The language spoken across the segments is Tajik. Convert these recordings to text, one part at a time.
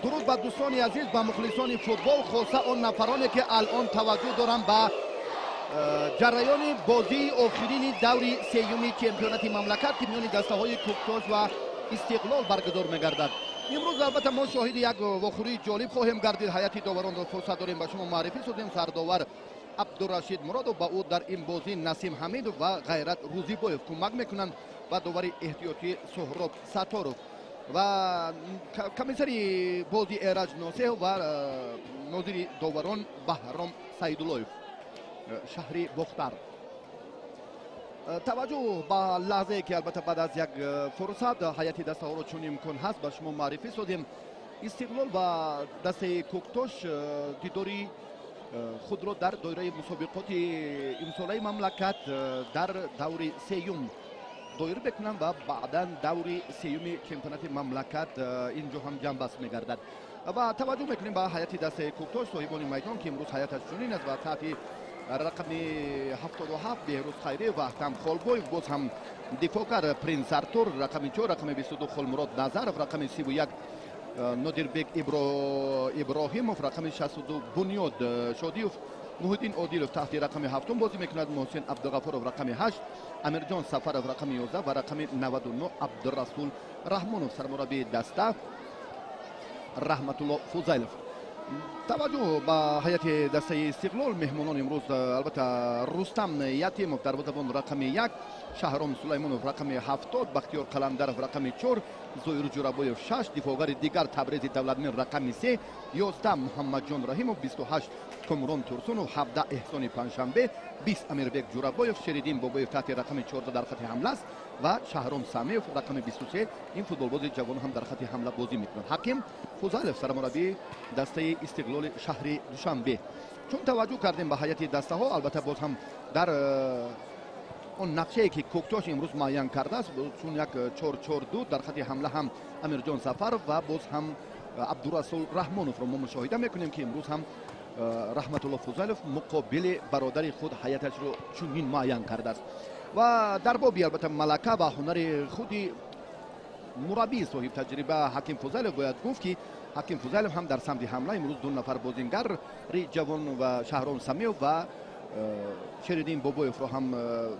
Дуруд ба дӯстони азиз, ба мухлисони футбол, хоса он нафароне ки алон таваҷҷӯҳ доранд ба ҷараёни бозии охирини даври сеюми чемпионати мамлакат, ки миёни дастаҳои Кӯктош ва Истиқлол баргузор мегардад. Имрӯз албатта мо шоҳиди як вохӯрии ҷолиб хоҳем гардид. Ҳайати доваронро фурсат дорем ба шумо муаррифӣ созем. Сардовар Абдурашид Муродов, ба ӯ дар ин бозӣ Насим Ҳамидов ва Ғайрат Рӯзибоев кӯмак мекунанд ва довари эҳтиётӣ Суҳроб Сатторов ва комиссари бозӣ Эраҷ Носеҳов ва нозири доварон Баҳром Саидуллоев, шаҳри Бохтар. Таваҷҷӯҳ ба лаҳзае ки албатта баъд аз як фурсат ҳайати дастаҳоро чун имкон ҳаст ба шумо муаррифӣ созем. Истиқлол ва дастаи Кӯктош дидори худро дар доираи мусобиқоти имсолаи мамлакат дар даври сеюм доир мекунанд ва баъдан даври сеюми чемпионати мамлакат инҷо ҳам ҷамъбаст мегардад. Ва таваҷҷӯҳ мекунем ба ҳайати дастаи Кӯктош, соҳибони майдон, ки имрӯз ҳайаташ чунин аст ва таҳти рақами 77 Беҳрӯз Хайриев ва Аҳтам Холбоев, боз ҳам дифоъкар Принс Артур, рақами 4, рақами 22 Холмурод Назаров, рақами 31 Нодирбек Иброҳимов, рақами 62 Бунёд Шодиев, Муҳиддин Одилов таҳти рақами 7 бозӣ мекунад, Муҳсин Абдуғафуров рақами 8, Амирҷон Сафаров рақами 11 ва рақами 99 Абдурасул Раҳмонов, сармураббии даста Раҳматулло Фузайлов. Таваҷҷӯҳ ба ҳайати дастаи Истиқлол, меҳмонон имрӯз албатта Рустам Ятимов дарвозабон рақами 1, Шаҳром Сулаймонов рақами 70, Бахтиёр Қаландаров рақами 4, Зоир Ҷурабоев 6, дифоъгари дигар Табрези Давлатмир рақами 3, 11 Муҳаммадҷон Раҳимов, 28 Комрон Турсунов, 17 Эҳсони Панҷшанбе, 20 Амирбек Ҷурабоев, Шериддин Бобоев таҳти рақами 14 дар хати ҳамла аст ва Шаҳром Самиев рақами 23, ин футболбози ҷавон ҳам дар хати ҳамла бозӣ мекунад. Ҳаким Фузайлов сармураббии дастаи Истиқлоли шаҳри Душанбе. Чун таваҷҷӯҳ кардем ба ҳайати дастаҳо, албатта боз ҳам дар он нақшае ки Кӯктош имрӯз муайян кардааст, чун як 4-4-2 дар хати ҳамла ҳам Амирҷон Сафаров ва боз ҳам Абдурасул Раҳмоновро мо мушоҳида мекунем, ки имрӯз ҳам Раҳматулло Фузайлов муқобили бародари худ ҳайаташро чунин муайян кардааст. Ва дар боби албатта малака ва ҳунари худи мураббии соҳибтаҷриба Ҳаким Фузайлов бояд гуфт, ки Ҳаким Фузайлов ҳам дар самти ҳамла имрӯз ду нафар бозингари ҷавон ва Шаҳром Самиев ва Шериддин Бобоевро ҳам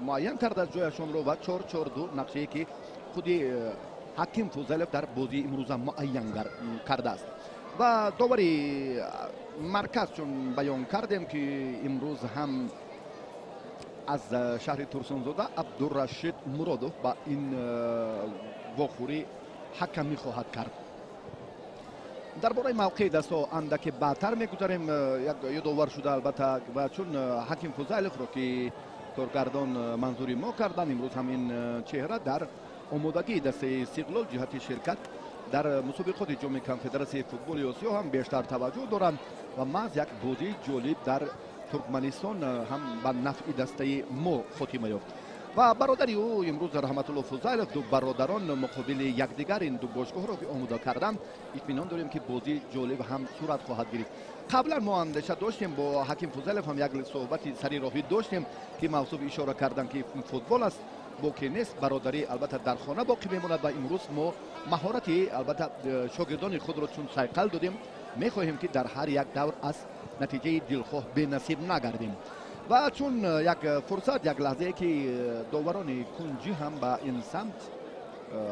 муайян кардааст ҷояшонро ва 4-4-2 нақшае ки худи Ҳаким Фузайлов дар бозии имрӯза муайян кардааст. Ва довари марказ чун баён кардем, ки имрӯз ҳам аз шаҳри Турсунзода Абдурашид Муродов ба ин вохӯрӣ ҳакамӣ хоҳад кард. Дар бораи мавқеи дастҳо андаке баъдтар мегузарем. Як ёдовар шуда албатта, ва чун Ҳаким Фузайловро ки коргардон манзури мо карданд, имрӯз ҳам ин чеҳра дар омодагии дастаи Истиқлол ҷиҳати ширкат дар мусобиқоти ҷоми конфедератсияи футболи Осиё ҳам бештар таваҷҷӯҳ доранд ва маҳз як бозии ҷолиб дар Туркманистон ҳам ба нафъи дастаи мо хотима ёфт. Ва бародари ӯ имрӯз Раҳматулло Фузайлов, ду бародарон муқобили якдигар ин ду бошгоҳро ки омода карданд, итминон дорем, ки бозии ҷолиб ҳам сурат хоҳад гирифт. Қаблан мо андеша доштем, бо Ҳаким Фузайлов ҳам як суҳбати сари роҳӣ доштем, ки мавсуф ишора карданд, ки футбол аст, боке нест, бародарӣ албатта дар хона боқӣ мемонад ва имрӯз мо маҳорати албатта шогирдони худро чун сайқал додем, мехоҳем, ки дар ҳар як давр аз натиҷаи дилхоҳ бенасиб нагардем. Ва чун як фурсат, як лаҳзае ки доварони кунҷӣ ҳам ба ин самт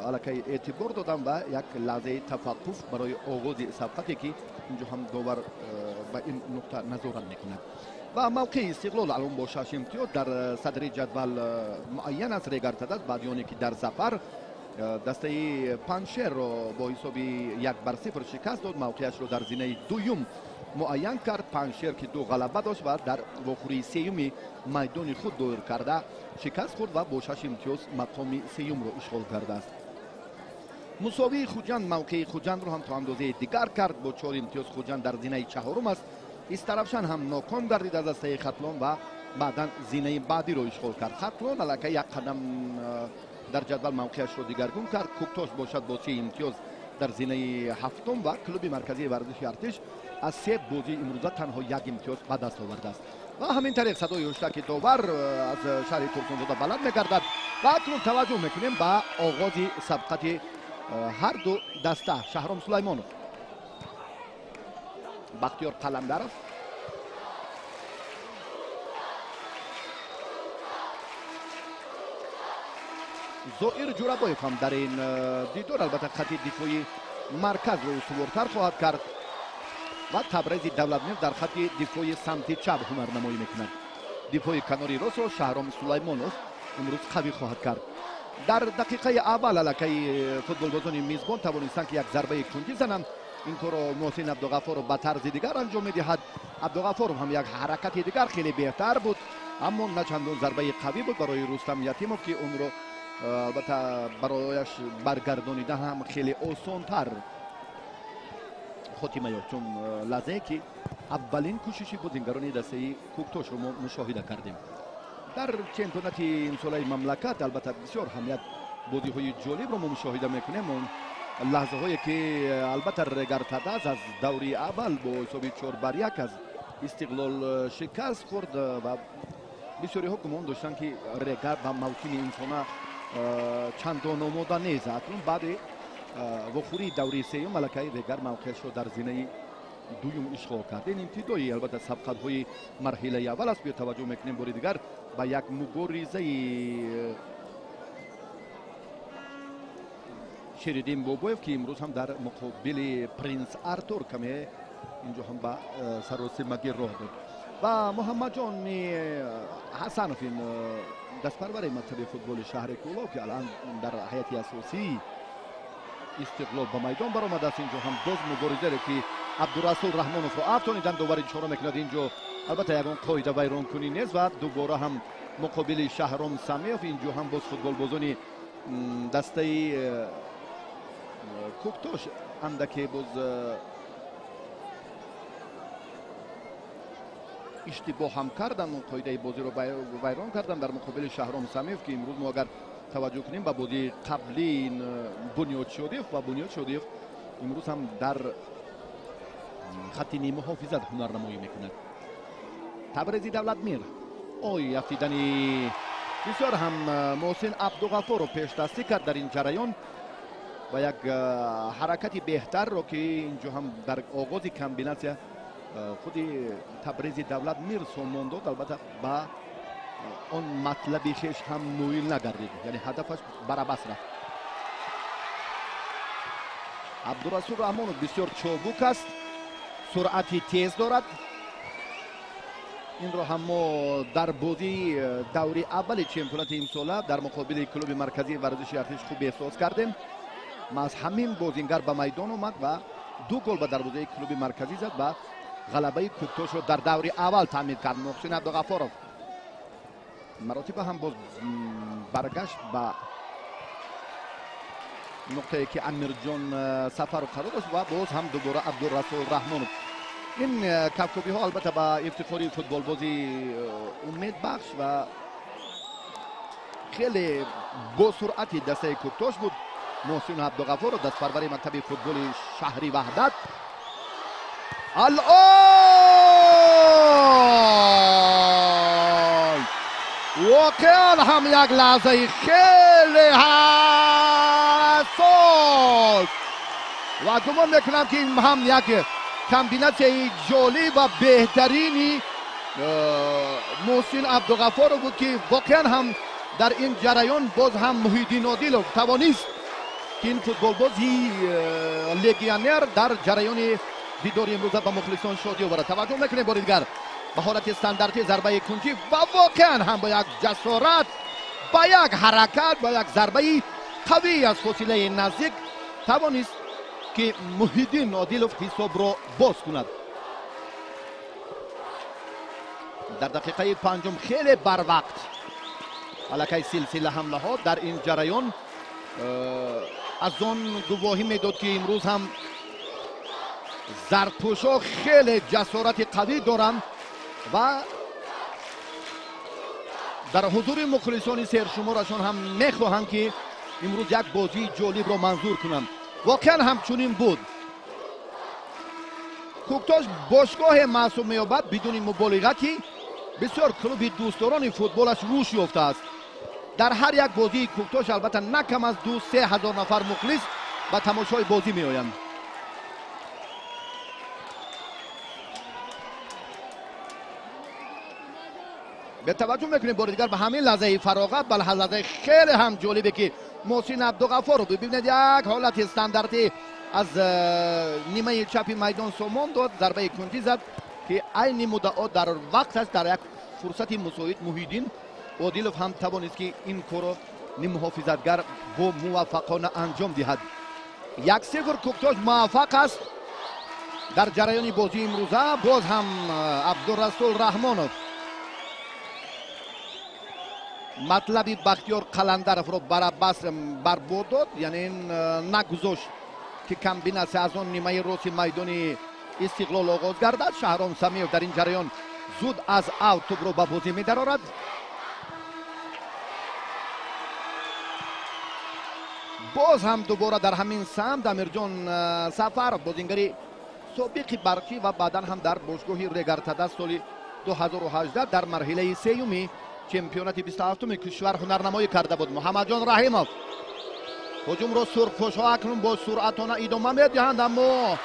аллакай эътибор додам ва як лаҳзаи тафаққуф барои оғози сабқате ки инҷо ҳам довар ба ин нуқта назорат мекунад. Ва мавқеи Истиқлол алон бо 6 имтиёз дар садри ҷадвал муайян аст, регар-тадаз баъди оне ки дар сафар дастаи Панҷшерро бо ҳисоби 1-0 шикаст дод, мавқеашро дар зинаи дуюм муайян кард. Панҷшер ки ду ғалаба дошт ва дар вохӯрии сеюми майдони худ доир карда шикаст хӯрд ва бо 6 имтиёз мақоми сеюмро ишғол кардааст. Мусовии Хуҷанд мавқеи Хуҷандро ҳам то андозаи дигар кард, бо 4 имтиёз Хуҷанд дар зинаи чаҳорум аст. Истаравшан ҳам ноком гардид аз дастаи Хатлон ва баъдан зинаи баъдиро ишғол кард. Хатлон аллакай як қадам дар ҷадвал мавқеашро дигаргун кард. Кӯктош бошад бо 3 имтиёз дар зинаи ҳафтум ва клуби марказии варзиши Артиш аз се бозии имрӯза танҳо як имтиёз ба даст овардааст. Ва ҳамин тариқ садои ҳуштаки довар аз шаҳри Турсунзода баланд мегардад ва акнун таваҷҷӯҳ мекунем ба оғози сабқати ҳар ду даста. Шаҳром Сулаймонов. Бахтиёр Қаландаров. Зоир Ҷурабоев ҳам дар ин дидор албатта хати дифои марказро устувортар хоҳад кард ва Табрези Давлатмир дар хати дифои самти чап ҳунарнамоӣ мекунад. Дифои канори ростро Шаҳром Сулаймонов имрӯз қавӣ хоҳад кард. Дар дақиқаи аввал аллакай футболбозони мизбон тавонистанд ки як зарбаи кунҷӣ зананд. Ин корро Муҳсин Абдуғаффоров ба тарзи дигар анҷом медиҳад. Абдуғаффоров ҳам як ҳаракати дигар хеле беҳтар буд, аммо на чандон зарбаи қавӣ буд барои Рустам Ятимов, ки онро албатта барояш баргардонидан ҳам хеле осонтар хотима ёфт, чун лаҳзае ки аввалин кӯшиши бозингарони дастаи Кӯктошро мо мушоҳида кардем. Дар чемпионати имсолаи мамлакат албатта бисёр ҳам як бозиҳои ҷолибро мо мушоҳида мекунем. Он лаҳзаҳое ки албатта Регар Тадаз аз даври аввал бо ҳисоби 4-1 аз Истиқлол шикаст хӯрд ва бисёриҳо гумон доштанд, ки Регар ба мавсими имсона чандон омода нест. Акнун баъди вохӯрии даври сеюм аллакай Регар мавқеашро дар зинаи дуюм ишғол кард. Ин ибтидои албатта сабқатҳои марҳилаи аввал аст. Биё таваҷҷӯҳ мекунем бори дигар ба як муборизаи Шериддин Бобоев, ки имрӯз ҳам дар муқобили Принс Артур каме инҷо ҳам ба саросимагӣ роҳ дод. Ва Муҳаммадҷони Ҳасанов, ин дастпарвари мактаби футболи шаҳри Кӯлоб, ки алан дар ҳайати асосии Истиқлол ба майдон баромадааст. Инҷо ҳам боз муборизаре ки Абдурасул Раҳмоновро афтонидан, довар ишора мекунад. Инҷо албатта ягон қоида вайронкунӣ нест ва дубора ҳам муқобили Шаҳром Самиев инҷо ҳам боз футболбозони дастаи Кӯктош андаке боз иштибоҳ ҳам карданд, қоидаи бозиро вайрон карданд дар муқобили Шаҳром Самиев, ки имрӯз мо агар таваҷҷӯҳ кунем ба бозии қаблии Бунёд Шодиев ва Бунёд Шодиев имрӯз ҳам дар хатти нимуҳофизат ҳунарнамоӣ мекунад. Табрези Давлатмир, ой афтидани бисёр ҳам Муҳсин Абдуғаффоров пешдастӣ кард дар ин ҷараён ва як ҳаракати беҳтарро, ки инҷо ҳам дар оғози комбинатсия худи Табрези Давлатмир сомон дод, албатта ба он матлаби хеш ҳам ноил нагардид, яъне ҳадафаш барабас рафт. Абдурасул Раҳмонов бисёр чобук аст, суръати тез дорад. Инро ҳам мо дар бозии даври аввали чемпионати имсола дар муқобили клуби марказии варзиши артиш хуб эҳсос кардем. Маҳз ҳамин бозингар ба майдон омад ва 2 гол ба дарвозаи клуби марказӣ зад ва ғалабаи Кӯктошро дар даври аввал таъмин кард. Муҳсин Абдуғаффоров маротиба ҳам боз баргашт ба нуқтае ки Амирҷон Сафаров қарор дошт ва боз ҳам дубора Абдурасул Раҳмонов. Ин кафкӯбиҳо албатта ба ифтихори футболбози умедбахш ва хеле босуръати дастаи Кӯктош буд. Муҳсин Абдуғаффоров, дастпарвари мактаби футболи шаҳри Ваҳдат. Алон воқеан ҳам як лаҳзаи хеле ҳассос ва гумон мекунам, ки ин ҳам як комбинатсияи ҷолиб ва беҳтарини Муҳсин Абдуғаффоров буд, ки воқеан ҳам дар ин ҷараён боз ҳам Муҳиддин Одилов тавонист, ки ин футболбози легионер дар ҷараёни дидори имрӯза ба мухлисон шодӣ оварад. Таваҷҷӯҳ мекунем бори дигар ба ҳолати стандартӣ зарбаи кунҷӣ ва воқеан ҳам бо як ҷасорат, ба як ҳаракат, ба як зарбаи қавӣ аз фосилаи наздик тавонист, ки Муҳиддин Одилов ҳисобро боз кунад. Дар дақиқаи панҷум хеле барвақт аллакай силсила ҳамлаҳо дар ин ҷараён аз он гувоҳӣ медод, ки имрӯз ҳам зардпӯшҳо хеле ҷасорати қавӣ доранд ва дар ҳузури мухлисони сершуморашон ҳам мехоҳанд, ки имрӯз як бозии ҷолибро манзур кунанд. Воқеан ҳамчунин буд. Кӯктош бошгоҳе маҳсуб меёбад бидуни муболиға, ки бисёр клуби дӯстдорони футболаш рушд ёфтааст. Дар ҳар як бозии Кӯктош албатта на кам аз 2-3 ҳазор нафар мухлис ба тамошои бозӣ меоянд. به توجه میکنیم بار دیگر به همین لحظه فراغت، بله لحظه خیلی هم جالبه که محسن عبدالغفارов ببینید یک حالت استانداردی از نیمه چپی میدان سامان داد، ضربه کندی زد که عین مدعا در وقت است. در یک فرصت مساعد محیدین عادلов هم توانست که این کارو محافظتگر با موفقانه انجام دهد. 1-0 کوکتاش موفق است در جریان بازی امروزه. باز هم عبدالرسول رحمانов مطلب بختیار قلندرов رو برابس بربود داد، یعنی نگذاشت که کمبیناسیا از آن نیمه راست میدان استقلال آغاز گردد. شهرام سمیов در این جریان زود از اوت توپ رو به بازی می‌درآورد. باز هم دوباره در همین سمت امیرجان سفر، بازیگر سابق برقی و بعدا هم در باشگاه رگارتادا سال 2018 در مرحله سیومی چمپیونات 27 کشور هنرنمایی کرده بود. محمدجان رحیمов هجوم را سرخپوش‌ها اکنون با سرعتانه ادامه می‌دهند، اما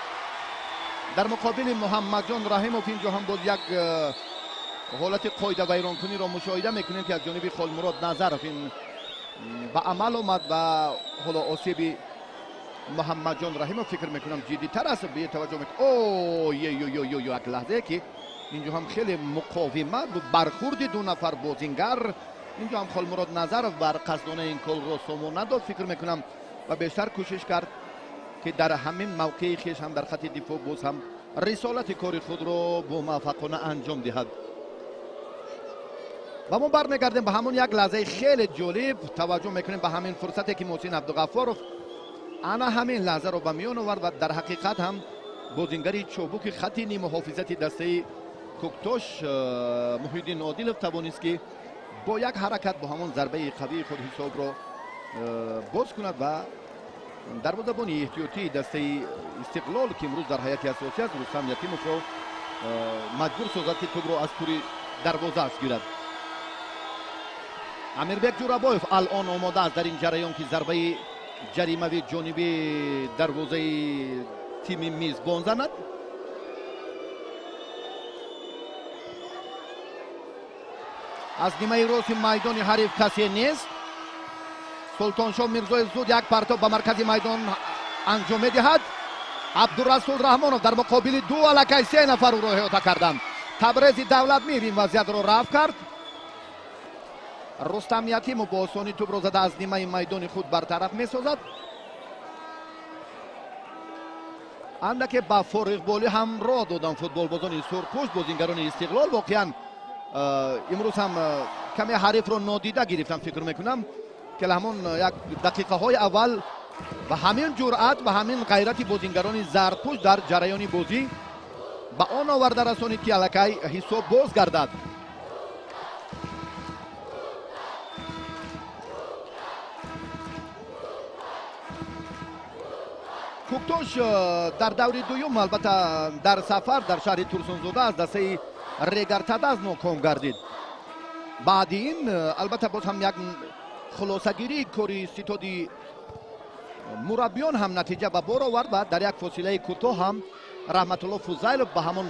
در مقابل محمدجان رحیمов اینجا هم باز یک حالت قاعده ویرانکنی را مشاهده میکنیم که از جانب خالمراد نظرов این به عمل آمد و حالا آسیب محمدجان رحیمов فکر میکنم جدی‌تر است. به توجه میکنم او یو یو یو یک لحظه که اینجا هم خیلی مقاومت و برخورد دو نفر بازیگر، اینجا هم خالمراد نظرов بر قصدانه این کار را سامان نداد فکر میکنم و بیشتر کوشش کرد که در همین موقع خیش هم در خط دفاع باز هم رسالت کار خود را با موفقانه انجام دهد. و ما برمیگردیم به همون یک لحظه خیلی جالب، توجه میکنیم به همین فرصتی که محسن عبدالغفارов انا همین لحظه رو به میان آورد و در حقیقت هم بازیگر چابک خط نیمه محافظت دسته کوکتاش محیدین عادلов توانست که با یک حرکت با همون ضربه قوی خود حساب را باز کند و دروازه‌بان احتیاطی دسته استقلال که امروز در هیئت اساسی است رستم یتیمов را مجبور سازد که توپ را از توری دروازه گیرد. امیربек جورابایف الان آماده است در این جریان که ضربه جریمه جانبی دروازه تیم میزبان زند. از نیمه راست میدان حریف کسی نیست. سلطانشاه میرزایف زود یک پرتاب به مرکز میدان انجام میدهد. عبدالرسول رحمانов در مقابل دو علیه سه نفر او را احاطه کردند. تبریز دولت میر این وضعیت را رفع کرد. رستم یتیمов با آسانی توپ را زده از نیمه میدان خود برطرف میسازد. اندک به فارغ هم راه دادن فوتبالبازان سرخپوش، بازیگران استقلال واقعا امروز هم کمی حریف را نادیده گرفتم فکر میکنم که همون یک دقیقه های اول و همین جرأت و همین غیرت بازیگران زردپوش در جریان بازی به آن آورده رسانید که الکی حساب باز گردد. کوکتاش در دور دوم البته در سفر در شهر تورسونزاده از دسته رگارتادا ناکام گردید. بعد این البته باز هم یک خلاصه‌گیری کاری ستادی مربیان هم نتیجه به بار آورد و در یک فاصله کوتاه هم رحمت الله فضیلов به همون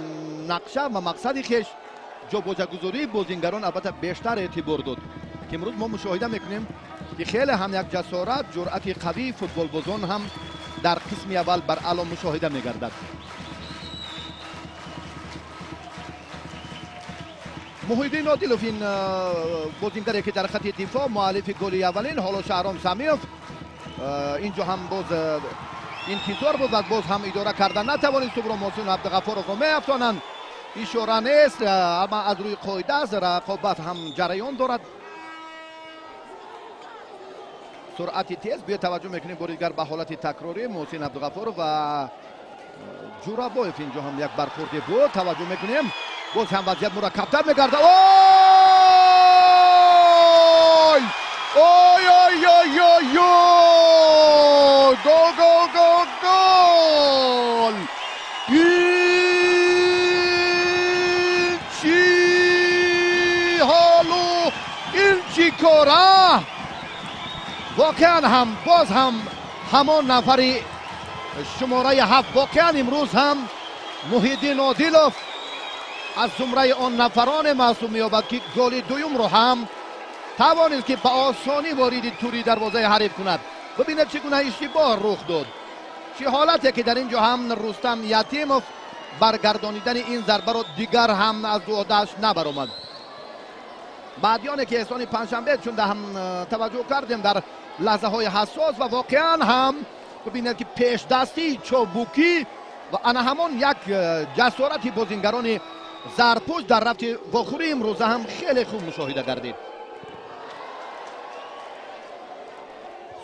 نقشه و مقصد خیش جابجاگذاری بازیگران البته بیشتر اعتبار داد که امروز ما مشاهده میکنیم که خیلی هم یک جسارت جرأت قوی فوتبال بازان هم در قسم اول بر علا مشاهده میگردد. محیدین عادلов این بازیگری که در خط دفاع مؤلف گل اولین، حالا شهرام سمیов اینجا هم باز انتظار بود و باز هم اداره کردن نتوانست. توپ را محسن عبدالغفارов را میافتانند. اشاره نیست اما از روی قاعده است، رقابت هم جریان دارد. سرعت تیز بیا توجه میکنیم بار دیگر به حالت تکراری محسن عبدالغفارов و جورابایف اینجا هم یک برخورد بود. توجه میکنیم باز هم وضعیت مرکبتر میگرده. اوی اوی اوی اوی اوی اوی گل گل گل گل! این چی حالو این چی کاره؟ واقعا هم باز هم همان نفری شماره 7 واقعا امروز هم محیدین عادلов Аз зумраи он нафароне маҳсуб меёбад, ки голи дуюмро ҳам тавонист, ки ба осонӣ вориди тури дарвозаи ҳариф кунад. Бибинед, чӣ гуна иштибоҳ рух дод, чӣ ҳолате ки дар ин ҷо ҳам Рустам Ятимов баргардонидани ин зарбаро дигар ҳам аз уҳдааш набаромад. Баъдиёне ки эҳсони Панҷшанбе чун ҳам таваҷҷӯҳ кардем дар лаҳзаҳои ҳассос ва воқеан ҳам бибинед, ки пешдастии чобукӣ ва ана ҳамон як ҷасорати бозингарони зарпӯш дар рафти вохӯрии имрӯза ҳам хеле хуб мушоҳида гардид.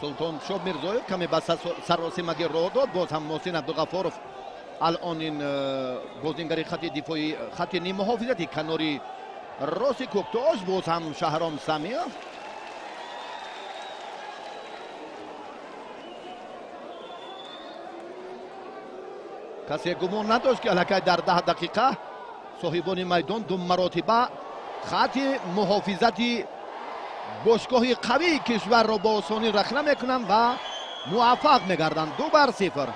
Султоншоҳ Мирзоев каме ба саросимагӣ роҳ дод. Боз ҳам Муҳсин Абдуғаффоров алон ин бозингари хати дифои хати ниммуҳофизати канори рости Кӯктош. Боз ҳам Шаҳром Самиев. Касе гумон надошт, ки аллакай дар 10 дақиқа соҳибони майдон ду маротиба хати муҳофизати бошгоҳи қавии кишварро бо осонӣ рахна мекунанд ва муваффақ мегарданд, 2-0.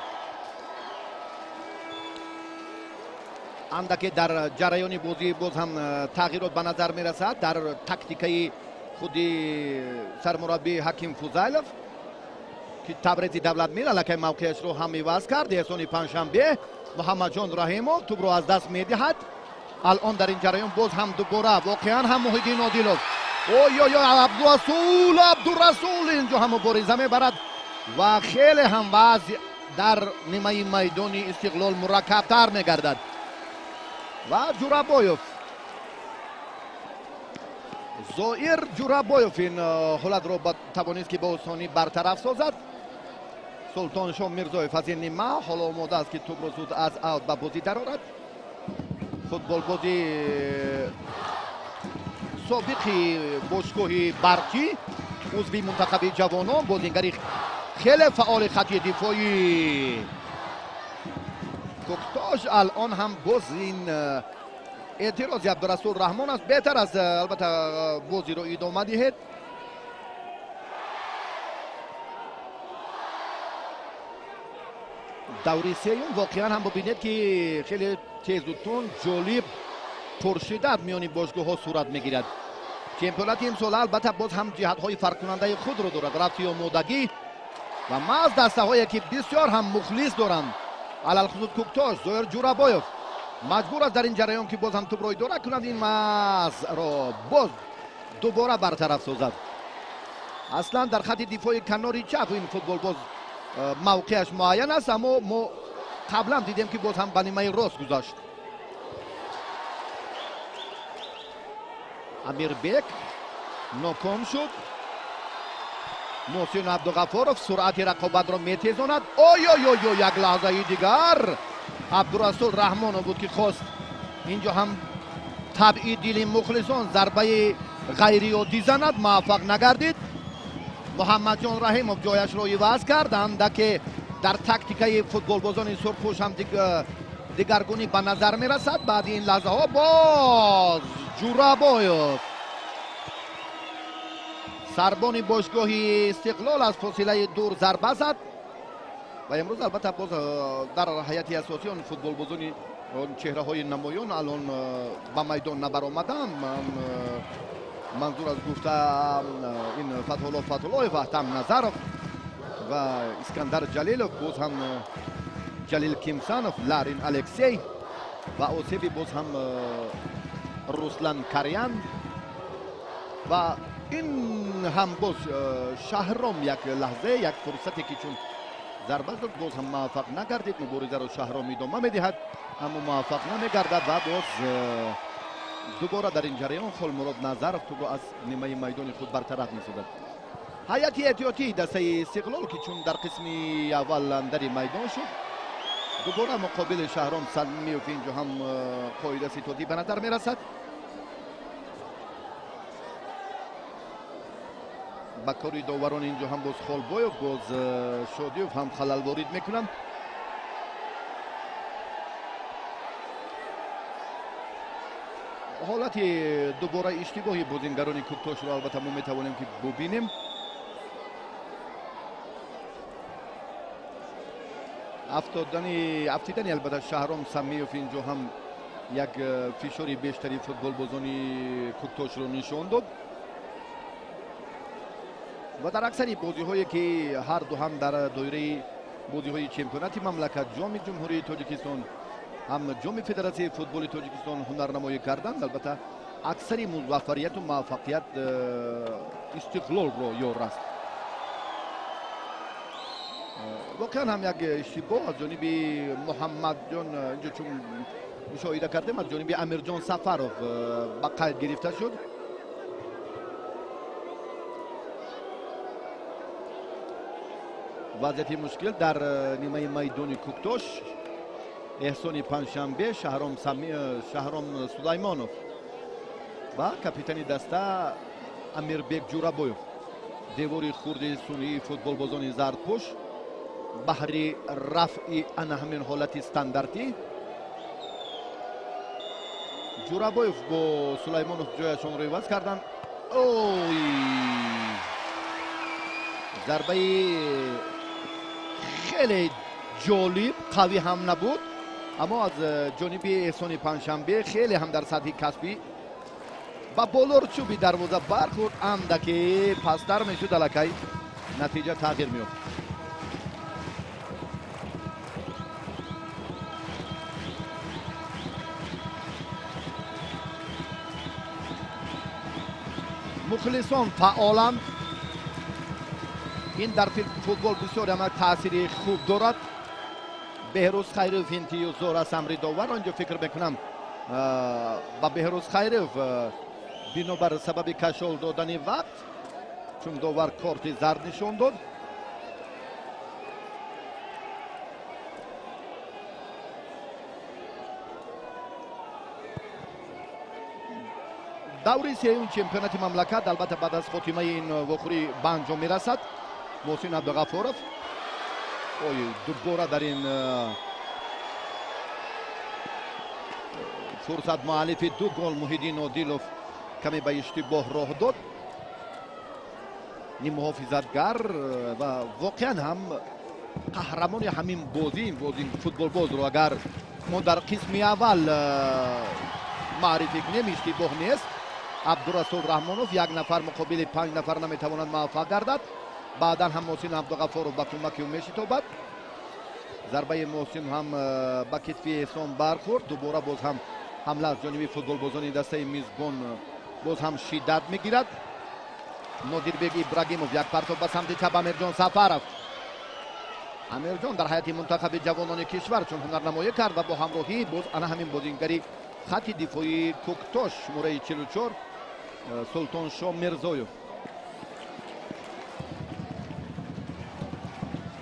Андаке дар ҷараёни бозӣ боз ҳам тағйирот ба назар мерасад дар тактикаи худи сармураббӣ Ҳаким Фузайлов, ки Табрези Давлатмир аллакай мавқеашро ҳам иваз кард. Эҳсони Панҷшанбе Муҳаммадҷон Раҳимов тӯбро аз даст медиҳад. Алон дар ин ҷараён боз ҳам дубора воқеан ҳам Муҳиддин Одилов. Ой-ой-ой, Абдурасул, Абдурасул инҷо ҳам мубориза мебарад ва хеле ҳам вазъ дар нимаи майдони Истиқлол мураккабтар мегардад. Ва Ҷурабоев, Зоир Ҷурабоев ин ҳолатро тавонист, ки ба осонӣ бартараф созад. Султоншоҳ Мирзоев аз ин нима ҳоло омода аст, ки тӯбро зуд аз аут ба бозӣ дарорад. Футболбози собиқи бошгоҳи Барқӣ, узви мунтахаби ҷавонон, бозингари хеле фаъоли хати дифоии Кӯктош. Алон ҳам боз ин эътирози Абдурасул Раҳмон аст. Беҳтар аст, албатта, бозиро идома диҳед. Даври сеюм воқеан ҳам бибинед, ки хеле тезу тунд, ҷолиб, пуршиддат миёни бошгоҳҳо сурат мегирад. Чемпионати имсола албатта боз ҳам ҷиҳатҳои фарқкунандаи худро дорад. Рафти омодагӣ ва маҳз дастаҳое, ки бисёр ҳам мухлис доранд, алалхусус Кӯктош. Зоир Ҷурабоев маҷбур аст дар ин ҷараён, ки боз ҳам тӯбро идора кунад, ин мазро боз дубора бартараф созад. Аслан дар хати дифои канори чап ин футболбоз мавқеаш муайян аст, аммо мо қаблан дидем, ки боз ҳам ба нимаи рост гузашт. Амирбек ноком шуд. Муҳсин Абдуғаффоров суръати рақобатро метезонад. Ой-ой-ой, як лаҳзаи дигар Абдурасул Раҳмонов буд, ки хост инҷо ҳам табъи дили мухлисон зарбаи ғайриоддӣ занад, муваффақ нагардид. Муҳаммадҷон Раҳимов ҷояшро иваз кард. Андаке дар тактикаи футболбозони сурхпӯш ҳам дигаргунӣ ба назар мерасад. Баъди ин лаҳзаҳо боз Ҷурабоев, сарбони бошгоҳи Истиқлол, аз фосилаи дур зарба зад ва имрӯз албатта боз дар ҳайати асосӣ он футболбозони чеҳраҳои намоён алон ба майдон набаромаданд. Манзур аз гуфта ин Фатҳулло Фатҳуллоев, Аҳтам Назаров ва Искандар Ҷалилов, боз ҳам Ҷалил Кимсанов, Ларин Алексей ва осеби боз ҳам Руслан Карян ва ин ҳам боз Шаҳром. Як лаҳза, як фурсате, ки чун зарба зад, боз ҳам муваффақ нагардид. Муборизаро Шаҳром идома медиҳад, аммо муваффақ намегардад ва боз дубора дар ин ҷараён Холмурод Назаров тӯбро аз нимаи майдони худ бартараф месозад. Ҳайати эҳтиётии дастаи Истиқлол, ки чун дар қисми аввал андари майдон шуд, дубора муқобили Шаҳром Салмиев инҷо ҳам қоида ситодӣ ба назар мерасад. Ба кори доварон инҷо ҳам боз Холбоев, боз Шодиев ҳам халал ворид мекунанд. Ҳолати дубора иштибоҳи бозингарони Кӯктошро албатта мо метавонем, ки бубинем. Афтидани албатта Шаҳром Самиев инҷо ҳам Як фишори бештари футболбозони Кӯктошро нишон дод ва дар аксари бозиҳое ки ҳар ду ҳам дар доираи бозиҳои чемпионати мамлакат, ҷоми Ҷумҳурии Тоҷикистон, ҳам ҷоми Федератсияи футболи Тоҷикистон ҳунарнамоӣ карданд, албатта аксари музаффарияту муваффақият Истиқлолро ёр аст. Воқеан ҳам як иштибоҳ аз ҷониби Муҳаммадҷон, инҷо чун мушоҳида кардем, аз ҷониби Амирҷон Сафаров ба қайд гирифта шуд. Вазъияти мушкил дар нимаи майдони Кӯктош. Эҳсони Панҷшанбе, Шаҳром Сулаймонов ва капитани даста Амирбек Ҷурабоев. Девори хурди сунъии футболбозони зардпӯш баҳри рафъи ана ҳамин ҳолати стандартӣ. Ҷурабоев бо Сулаймонов ҷояшонро иваз карданд. Ой, зарбаи хеле ҷолиб, қавӣ ҳам набуд, аммо аз ҷониби Эҳсони Панҷшанбе хеле ҳам дар сатҳи касбӣ ба болор чӯби дарвоза бархӯрд. Андаке пасттар мешуд, аллакай натиҷа тағйир меёфт. Мухлисон фаъоланд. Ин дар футбол бисёр ҳама таъсири хуб дорад. Беҳрӯз Хайров интизор аст амри довар. Онҷо фикр мекунам ба Беҳрӯз Хайров бинобар сабаби кашол додани вақт, чун довар корти зард нишон дод. Даври сеюм чемпионати мамлакат албатта баъд аз хотимаи ин вохӯрӣ ба анҷом мерасад. Муҳсин Абдуғаффоров ой, дубора дар ин фурсат муаллифи ду гол Муҳиддин Одилов каме ба иштибоҳ роҳ дод. Нимуҳофизатгар ва воқеан ҳам қаҳрамони ҳамин бозӣ, бозӣ футболбозро агар мо дар қисми аввал маърифӣ кунем, иштибоҳ нест. Абдурасул Раҳмонов як нафар муқобили 5 нафар наметавонад муваффақ гардад. Баъдан ҳам Муҳсин Абдуғаффоров ба кӯмаки ӯ мешитобад. Зарбаи Муҳсин ҳам ба китфи Эҳсон бархӯрд. Дубора боз ҳам ҳамла аз ҷониби футболбозони дастаи мизбон боз ҳам шиддат мегирад. Нодирбек Ибрагимов як партоб ба самти чап, Амирҷон Сафаров. Амирҷон дар ҳайати мунтахаби ҷавонони кишвар чун ҳунарнамоӣ кард ва бо ҳамроҳӣ боз ана ҳамин бозингари хати дифоии Кӯктош шумораи 44 Султоншо Мирзоев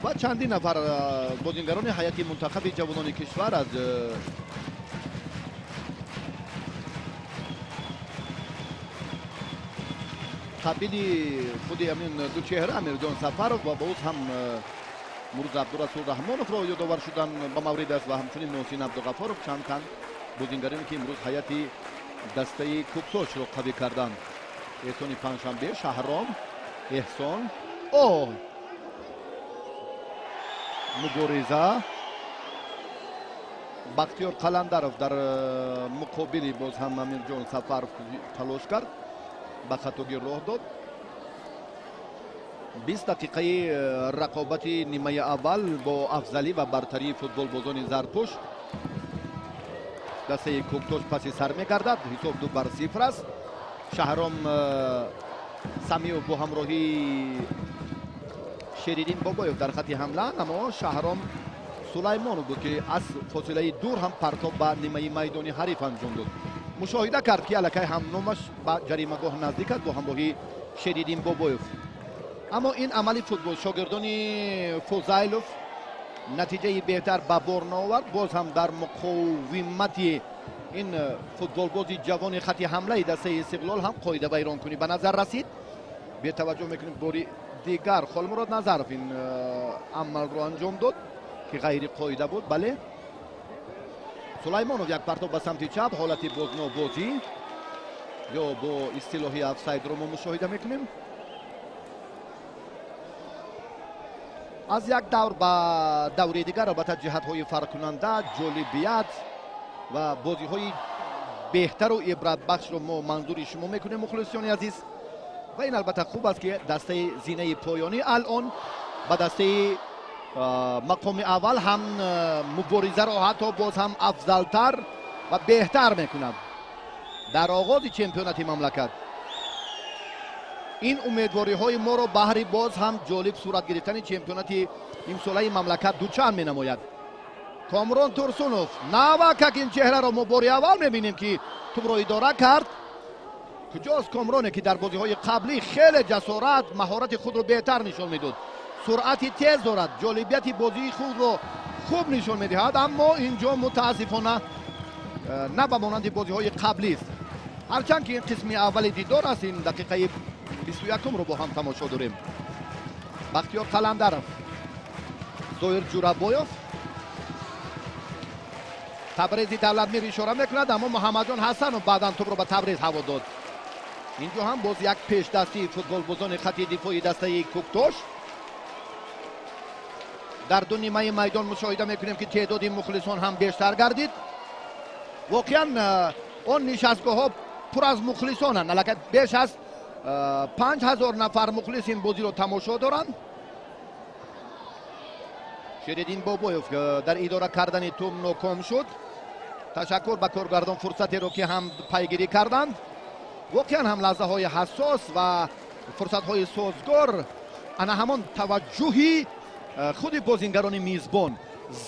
ва чандин нафар бозингарони ҳайати мунтахаби ҷавонони кишвар аз қабили худи ҳамин ду чеҳра Амирҷон Сафаров ва боз ҳам Мурза Абдурасул Раҳмоновро ёдовар шудан ба маврид аст ва ҳамчунин Муҳсин Абдуғаффоров, чанд тан бозингароне ки имрӯз ҳайати дастаи Кӯктошро қавӣ карданд. Эҳсони Панҷшанбе, Шаҳром, Эҳсон. О, мубориза. Бахтиёр Қаландаров дар муқобили боз ҳам Амирҷон Сафаров талош кард, ба хатогӣ роҳ дод. 20 дақиқаи рақобати нимаи аввал бо афзалӣ ва бартарии футболбозони зардпӯш дастаи Кӯктош паси сар мегардад. Ҳисоб 2-0 аст. Шаҳром Самиев бо ҳамроҳии Шериддин Бобоев дар хати ҳамла, аммо Шаҳром Сулаймонов буд ки аз фосилаи дур ҳам партоб ба нимаи майдони ҳариф анҷом дод. Мушоҳида кард ки аллакай ҳамномаш ба ҷаримагоҳ наздик аст бо ҳамроҳии Шериддин Бобоев. Аммо ин амали футбол шогирдони Фузайлов натиҷаи беҳтар ба бор наовард. Боз ҳам дар муқовимати ин футболбози ҷавони хати ҳамлаи дастаи Истиқлол ҳам қоидавайронкунӣ ба назар расид. Бетаваҷҷӯҳ мекунем, бори дигар Холмурод Назаров ин амалро анҷом дод ки ғайриқоида буд. Бале, Сулаймонов як партоб ба самти чап, ҳолати бознобозӣ ё бо истилоҳи офсайдро мо мушоҳида мекунем. Аз як давр ба даври дигар албатта ҷиҳатҳои фарқкунанда, ҷолибият ва бозиҳои беҳтару ибратбахшро мо манзури шумо мекунем, мухлисони азиз. Ва ин албатта хуб аст, ки дастаи зинаи поёнӣ алон ба дастаи мақоми аввал ҳам муборизаро ҳатто боз ҳам афзалтар ва беҳтар мекунад дар оғози чемпионати мамлакат. Ин умедвориҳои моро баҳри боз ҳам ҷолиб сурат гирифтани чемпионати имсолаи мамлакат дучанд менамояд. Комрон Турсунов, навакак ин чеҳраро мо бори аввал мебинем, ки тӯбро идора кард. Куҷост Комроне, ки дар бозиҳои қаблӣ хеле ҷасорат, маҳорати худро беҳтар нишон медод, суръати тез дорад, ҷолибияти бозии худро хуб нишон медиҳад, аммо инҷо мутаассифона на ба монанди бозиҳои қаблист. Ҳарчанд ки ин қисми аввали дидор аст, ин дақиқаи 21-ро бо ҳам тамошо дорем. Бахтиёр Қаландаров, Зоир Ҷурабоев, Табрези Давлатмир ишора мекунад, аммо Муҳаммадҷон Ҳасанов баъдан тӯбро ба Табрез ҳаво дод. Инҷо ҳам боз як пешдастии футболбозони хати дифои дастаи Куктош. Дар ду нимаи майдон мушоҳида мекунем, ки теъдоди мухлисон ҳам бештар гардид. Воқеан он нишастгоҳҳо пур аз мухлисонанд, аллакай беш аз 5000 нафар мухлис ин бозиро тамошо доранд. Шериддин Бобоев дар идора кардани тӯб ноком шуд. Ташаккур ба коргардон фурсатеро, ки ҳам пайгирӣ карданд. Воқеан ҳам лаҳзаҳои ҳассос ва фурсатҳои созгор, ана ҳамон таваҷҷӯҳи худи бозингарони мизбон,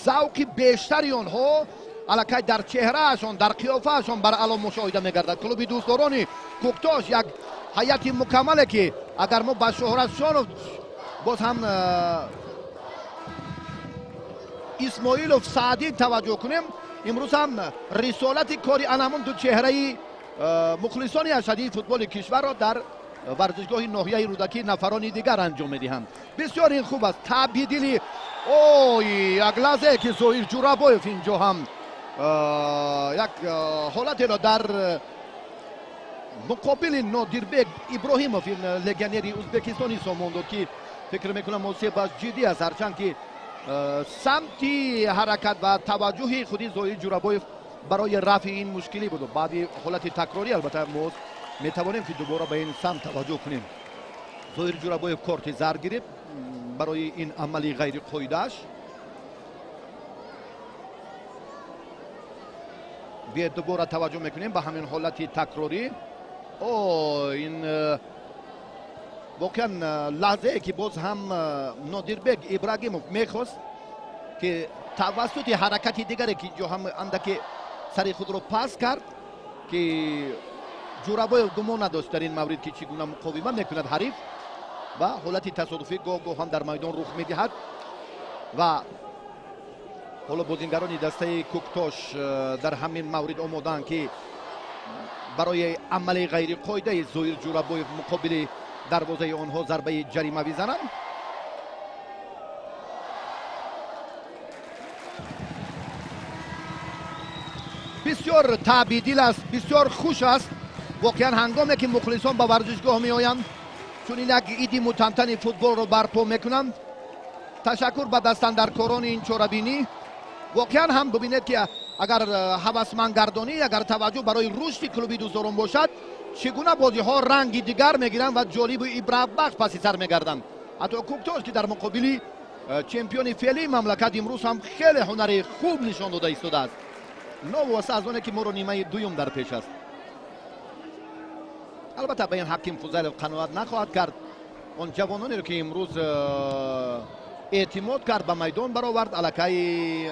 завқи бештари онҳо аллакай дар чеҳраашон, дар қиёфаашон бараъло мушоҳида мегардад. Клуби дӯстдорони Куктош як ҳайати мукаммале, ки агар мо ба Шӯҳрат Шонов, боз ҳам Исмоилов Саъдин таваҷҷӯҳ кунем, имрӯз ҳам рисолати кори анамон ду чеҳраи мухлисони ашадии футболи кишварро дар варзишгоҳи ноҳияи Рӯдакӣ нафарони дигар анҷом медиҳанд. Бисёр ин хуб аст. Табдили ой, як лаҳзае ки Зоир Ҷурабоев инҷо ҳам як ҳолатеро дар муқобили Нодирбек Иброҳимов, ин легионери ӯзбекистонӣ, сомон дод, ки фикр мекунам осебаш ҷиддӣ аст, ҳарчанд ки самти ҳаракат ва таваҷҷӯҳи худи Зоир Ҷурабоев барои рафъи ин мушкилӣ буд. Баъди ҳолати такрорӣ албатта мо метавонем, ки дубора ба ин самт таваҷҷӯҳ кунем. Зоир Ҷурабоев корти зард гирифт барои ин амали ғайриқоидааш. Биёед дубора таваҷҷӯҳ мекунем ба ҳамин ҳолати такрорӣ. О, ин воқеан лаҳзае, ки боз ҳам Нодирбек Ибрагимов мехост, ки тавассути ҳаракати дигаре, ки инҷо ҳам андаке сари худро пас кард, ки Ҷурабоев гумон надошт дар ин маврид, ки чӣ гуна муқовима мекунад ҳариф, ва ҳолати тасодуфӣ гоҳ-гоҳ ҳам дар майдон рух медиҳад. Ва ҳоло бозингарони дастаи Куктош дар ҳамин маврид омодаанд, ки барои амали ғайриқоидаи Зоир Ҷурабоев муқобили дарвозаи онҳо зарбаи ҷарима бизананд. Бисёр таъбидил аст, бисёр хуш аст. Воқеан ҳангоме ки мухлисон ба варзишгоҳ меоянд, чунин як иди мутантани футболро барпо мекунанд. Ташаккур ба дастандаркорони ин чорабинӣ. Воқеан ҳам бибинед, ки агар ҳавасмандгардонӣ, агар таваҷҷӯҳ барои рушди клуби дӯстдорон бошад, чӣ гуна бозиҳо ранги дигар мегиранд ва ҷолибу ибратбахш паси сар мегарданд. Ҳатто Куктош, ки дар муқобили чемпиони феълии мамлакат имрӯз ҳам хеле ҳунари хуб нишон дода истодааст, новобаста аз оне ки моро нимаи дуюм дар пеш аст. Албатта ба ин Ҳаким Фузайлов қаноат нахоҳад кард. Он ҷавононеро, ки имрӯз эътимод кард, ба майдон баровард, аллакай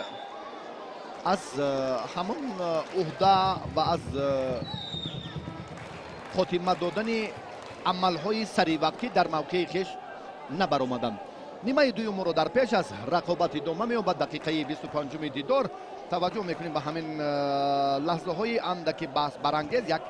аз ҳамон уҳда ва аз хотима додани амалҳои саривақтӣ дар мавқеи хеш набаромаданд. Нимаи дуюмро дар пеш аст, рақобат идома меёбад. Дақиқаи 25-уми дидор таваҷҷӯҳ мекунем ба ҳамин лаҳзаҳои андаки баҳсбарангез, як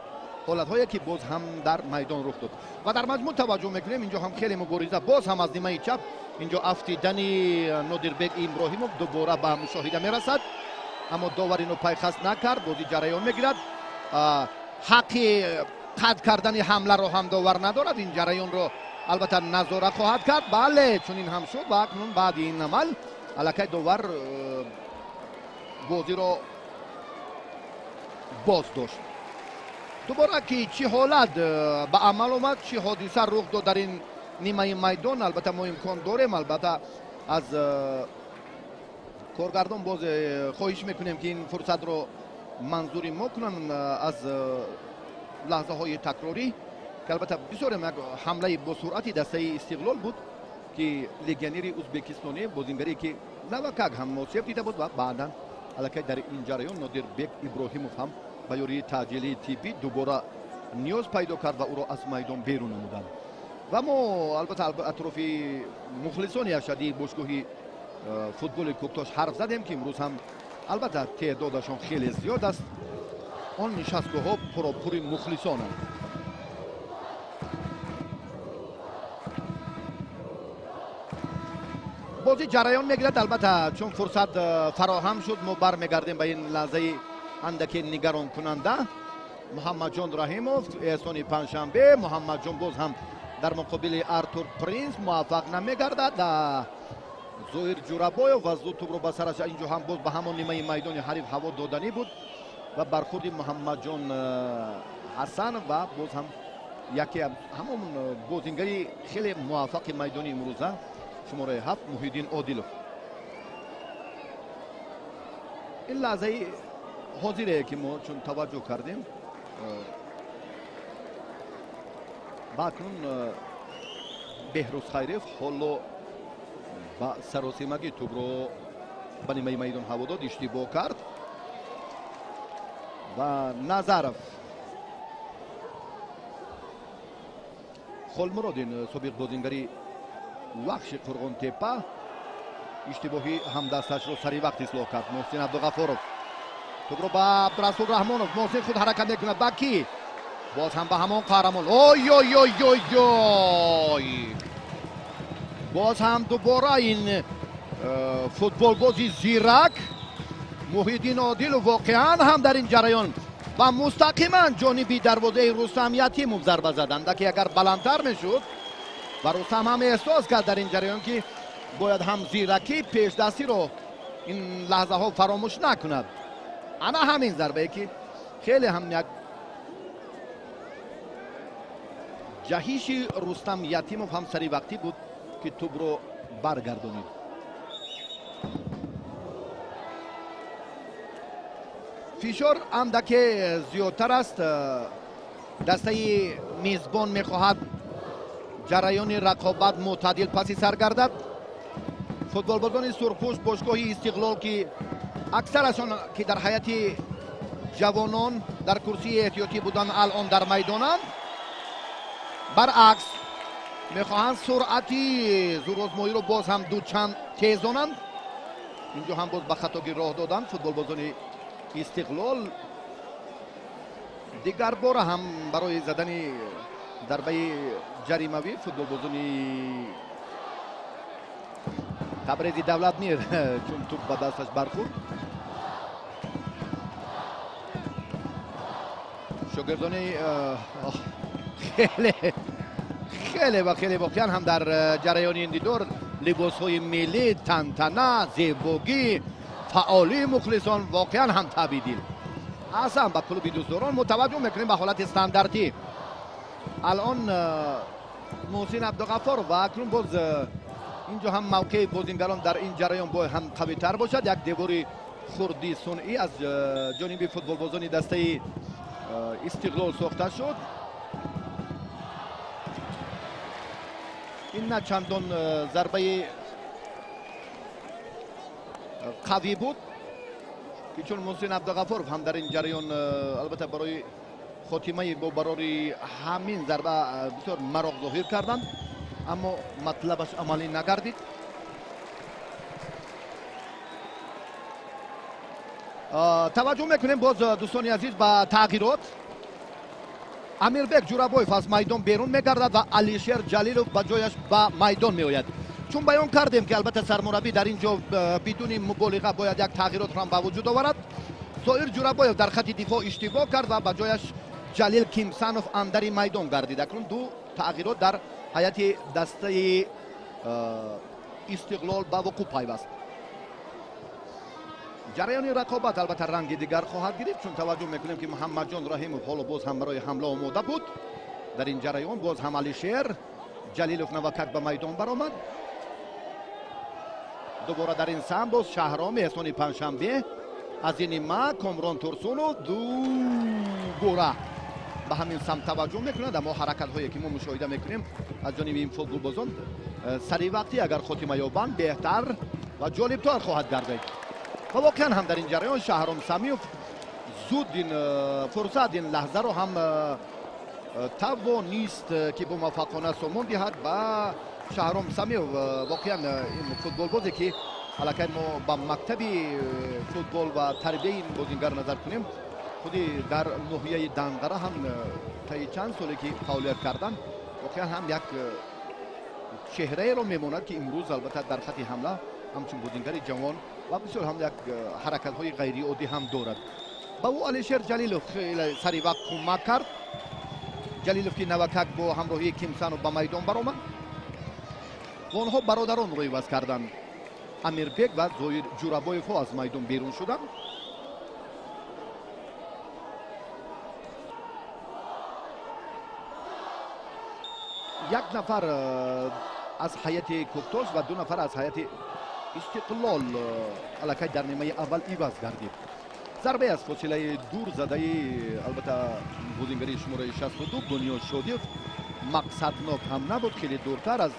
ҳолатҳое, ки боз ҳам дар майдон рух дод. Ва дар маҷмӯъ таваҷҷӯҳ мекунем, инҷо ҳам хеле мубориза боз ҳам аз нимаи чап, инҷо афтидани Нодирбек Иброҳимов дубора ба мушоҳида мерасад, аммо довар инро пайхаст накард. Бозӣ ҷараён мегирад, ҳаққи қатъ кардани ҳамларо ҳам довар надорад. Ин ҷараёнро албатта назора хоҳад кард. Бале, чунин ҳам шуд ва акнун баъди ин амал аллакай довар бозиро боз дошт. Дубора ки чӣ ҳолат ба амал омад, чӣ ҳодиса рух дод дар ин нимаи майдон, албатта мо имкон дорем, албатта аз коргардон боз хоҳиш мекунем ки ин фурсатро манзури мо кунанд аз лаҳзаҳои такрорӣ, ки албатта бисёрем як ҳамлаи босуръати дастаи Истиқлол буд ки легионери узбекистонӣ, бозингаре ки навакак ҳам осеб дида буд ва баъдан аллакай дар ин ҷараён Нодирбек Иброҳимов ҳам ба ёрии таъҷилии тиббӣ дубора ниёз пайдо кард ва ӯро аз майдон берун намуданд. Ва мо албатта атрофи мухлисони ашадии бошгоҳи футболи Кӯктош ҳарф задем, ки имрӯз ҳам албатта теъдодашон хеле зиёд аст. Он нишастгоҳҳо пуропури мухлисонанд. Бозӣ ҷараён мегирад, албатта чун фурсат фароҳам шуд, мо бармегардем ба ин лаҳзаи андаке нигаронкунанда. Муҳаммадҷон Раҳимов, Эҳсони Панҷшанбе, Муҳаммадҷон боз ҳам дар муқобили Артур Принс муваффақ намегардад. Зоир Ҷурабоев ва зуд тӯбро ба сараш, инҷо ҳам боз ба ҳамон нимаи майдони ҳариф ҳаво доданӣ буд ва бархурди Муҳаммадҷон Ҳасан ва боз ҳам яке ҳамон бозингари хеле муваффақи майдони имрӯза, шумораи 7, Муҳиддин Одилов. Ин лаҳзаи ҳозире ки мо чун таваҷҷӯҳ кардем, ва акнун Беҳрӯз Хайрев ҳоло ба саросимагӣ тӯбро ба нимаи майдон ҳаво дод, иштибоҳ кард ва Назаров Холмурод, ин собиқ бозингари Вахши Қурғонтепа, иштибоҳи ҳамдасташро сари вақт ислоҳ кард. Муҳсин Абдуғафоров тӯбро ба Абдурасул Раҳмонов, Муҳсин худ ҳаракат мекунад, ба кӣ? Боз ҳам ба ҳамон қаҳрамон. Ой ой ой ой ой, боз ҳам дубора ин футболбози зирак Муҳиддин Одилов воқеан ҳам дар ин ҷараён ва мустақиман ҷониби дарвозаи Рустам Ятимов зарба заданд, ки агар баландтар мешуд ва Рустам ҳам эҳсос кард дар ин ҷараён ки бояд ҳам зиракӣ пешдастиро ин лаҳзаҳо фаромӯш накунад. Ана ҳамин зарбае ки хеле ҳам як ҷаҳиши Рустам Ятимов ҳам сари вақтӣ буд ки тӯбро баргардонид. Фишор андаке зиёдтар аст. Дастаи мизбон мехоҳад ҷараёни рақобат мӯътадил паси сар гардад. Футболбозони сурхпӯш бошгоҳи Истиқлол, ки аксарашон ки дар ҳайати ҷавонон дар курсии эҳтиётӣ буданд, алон дар майдонанд, баръакс мехоҳанд суръати зӯрозмоиро боз ҳам дучанд тезонанд. Инҷо ҳам боз ба хатогӣ роҳ доданд футболбозони Истиқлол. Дигар бора ҳам барои задани зарбаи ҷаримавӣ футболбозони Табрези Давлатмир, чун тӯб ба дасташ бархӯрд. Шогирдони хеле хеле ва хеле воқеан ҳам дар ҷараёни ин дидор либосҳои миллӣ, тантана, зебогӣ, фаъолии мухлисон воқеан ҳам табъи дил. Аслан ба клуби дӯстдорон мо таваҷҷӯҳ мекунем ба ҳолати стандартӣ. Алон Муҳсин Абдуғафоров ва акнун боз инҷо ҳам мавқеи бозингарон дар ин ҷараён бояд ҳам қавитар бошад. Як девори хурди сунъӣ аз ҷониби футболбозони дастаи Истиқлол сохта шуд. Ин на чандон зарбаи қавӣ буд, ки чун Муҳсин Абдуғафоров ҳам дар ин ҷараён албатта барои хотимаи бо барори ҳамин зарба бисёр мароқ зоҳир карданд, аммо матлабаш амалӣ нагардид. Таваҷҷӯҳ мекунем боз дӯстони азиз ба тағйирот. Амирбек Ҷурабоев аз майдон берун мегардад ва Алишер Ҷалилов ба ҷояш ба майдон меояд. Чун баён кардем ки албатта сармураббӣ дар ин ҷо бидуни муболиға бояд як тағйиротро ҳам ба вуҷуд оварад. Зоир Ҷурабоев дар хати дифоъ иштибоҳ кард ва ба ҷояш Ҷалил Кимсанов андари майдон гардид. Акнун ду тағйирот дар ҳайати дастаи Истиқлол ба вуқӯъ пайваст. Ҷараёни рақобат албатта ранги дигар хоҳад гирифт, чун таваҷҷӯҳ мекунем, ки Муҳаммадҷон Раҳимов ҳоло боз ҳам барои ҳамла омода буд. Дар ин ҷараён боз ҳам Алишер Ҷалилов навакак ба майдон баромад. Дубора дар ин самт боз Шаҳром Эҳсони Панҷшанбе, аз ин нима Комрон Турсунов дубора ба ҳамин самт таваҷҷӯҳ мекунад. Аммо ҳаракатҳое ки мо мушоҳида мекунем аз ҷониби ин футболбозон сари вақтӣ агар хотима ёбанд беҳтар ва ҷолибтар хоҳад гардид. Ва воқеан ҳам дар ин ҷараён Шаҳром Самиев зуд ин фурсат, ин лаҳзаро ҳам тавонист, ки бомуваффақона сомон диҳад ба Шаҳром Самиев. Воқеан ин футболбозе ки аллакай мо ба мактаби футбол ва тарбияи ин бозингар назар кунем, худи дар ноҳияи Данғара ҳам таи чанд соле ки фаъолият кардан, воқеан ҳам як чеҳраеро мемонад, ки имрӯз албатта дар хати ҳамла ҳамчун бозингари ҷавон ва бисёр ҳам як ҳаракатҳои ғайриоддӣ ҳам дорад. Ба ӯ Алишер Ҷалилов хеле сари вақт кӯмак кард. Ҷалилов ки навакак бо ҳамроҳии Кимсанов ба майдон баромад ва онҳо бародаронро иваз карданд. Амирбек ва Зоир Ҷурабоевҳо аз майдон берун шуданд. Як нафар аз ҳайати Кӯктош ва 2 нафар аз ҳайати Истиқлол аллакай дар нимаи аввал иваз гардид. Зарбае аз фосилаи дур задаи албатта бозингари шумораи 62 Бунёд Шодиев мақсаднок ҳам набуд, хеле дуртар аз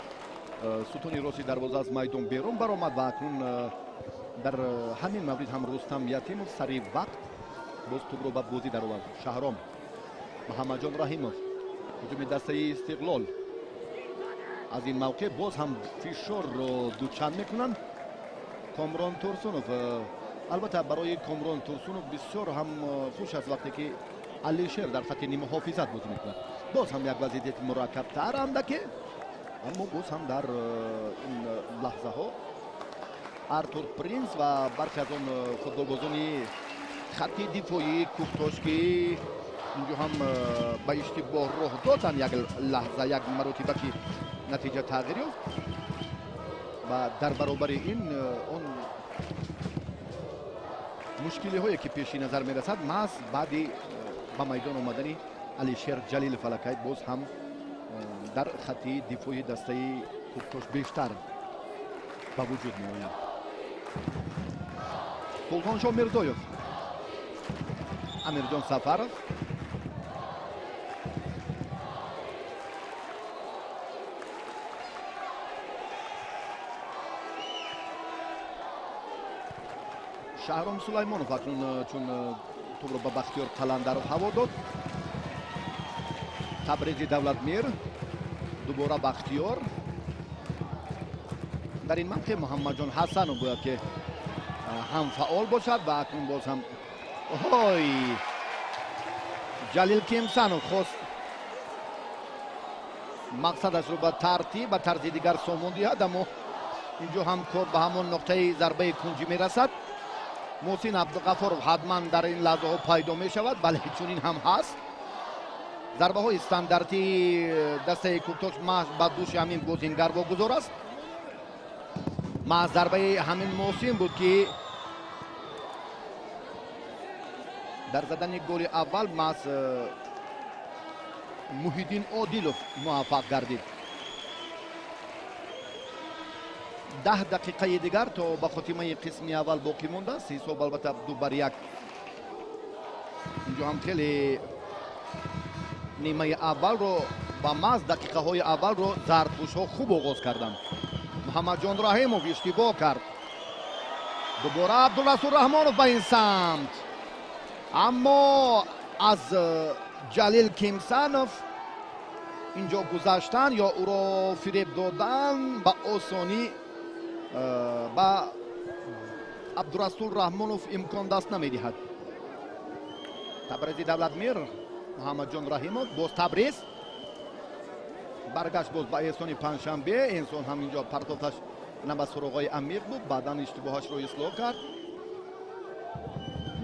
сутуни рости дарвоза аз майдон берун баромад ва акнун дар ҳамин маврид ҳам Рустам Ятимов сари вақт боз тӯбро ба бозӣ даровард. Шаҳром, Муҳаммадҷон Раҳимов, ҳуҷуми дастаи Истиқлол. Аз ин мавқеъ боз ҳам фишорро дучанд мекунанд. Комрон Турсунов, албатта барои Комрон Турсунов бисёр ҳам хуш аст вақте ки Алишер дар хати нимуҳофизат бозӣ мекунад. Боз ҳам як вазъияти мураккабтар андаке, аммо боз ҳам дар ин лаҳзаҳо Артур Принс ва бархе аз он футболбозони хати дифоии Кӯктош, ки инҷо ҳам ба иштибоҳ роҳ доданд як лаҳза, як маротиба ки натиҷа тағйир ёфт ва дар баробари ин он мушкилиҳое ки пеши назар мерасад маҳз баъди ба майдон омадани Алишер Ҷалилов аллакай боз ҳам дар хати дифои дастаи Кӯктош бештар ба вуҷуд меояд. Султоншоҳ Мирзоев, Амирҷон Сафаров, Шаҳром Сулаймонов акнун чун тӯбро ба Бахтиёр Қаландаров ҳаво дод. Табризи Давлатмир, дубора Бахтиёр. Дар ин мавқеъ Муҳаммадҷон Ҳасанов бояд ки ҳам фаъол бошад ва акнун боз ҳам ой Ҷалил Кимсанов хост мақсадашро ба тартиб, ба тарзи дигар сомон диҳад, аммо инҷо ҳам кор ба ҳамон нуқтаи зарбаи кунҷӣ мерасад. Муҳсин Абдуғафоров ҳатман дар ин лаҳзаҳо пайдо мешавад, бале чунин ҳам ҳаст. Зарбаҳои стандартии дастаи Кӯктош маҳз ба дӯши ҳамин бозингар вогузор аст. Маҳз зарбаи ҳамин Муҳсин буд, ки дар задани голи аввал маҳз Муҳиддин Одилов муваффақ гардид. 10 дақиқаи дигар то ба хотимаи қисми аввал боқӣ мондааст. Ҳисоб албатта 2-1. Инҷо ҳам хеле нимаи аввалро ба маҳз дақиқаҳои аввалро зардпӯшҳо хуб оғоз карданд. Муҳаммадҷон Раҳимов иштибоҳ кард. Дубора Абдурасул Раҳмонов ба ин самт, аммо аз Ҷалил Кимсанов инҷо гузаштан ё ӯро фиреб додан ба осонӣ ба Абдурасул Раҳмонов имкон даст намедиҳад. Табризи Давлатмир, Муҳаммадҷон Раҳимов, боз Табриз баргашт боз ба Эҳсони Панҷшанбе. Эҳсон ҳам инҷо партофташ на ба суроғҳои амиқ буд, баъдан иштибоҳашро ислоҳ кард.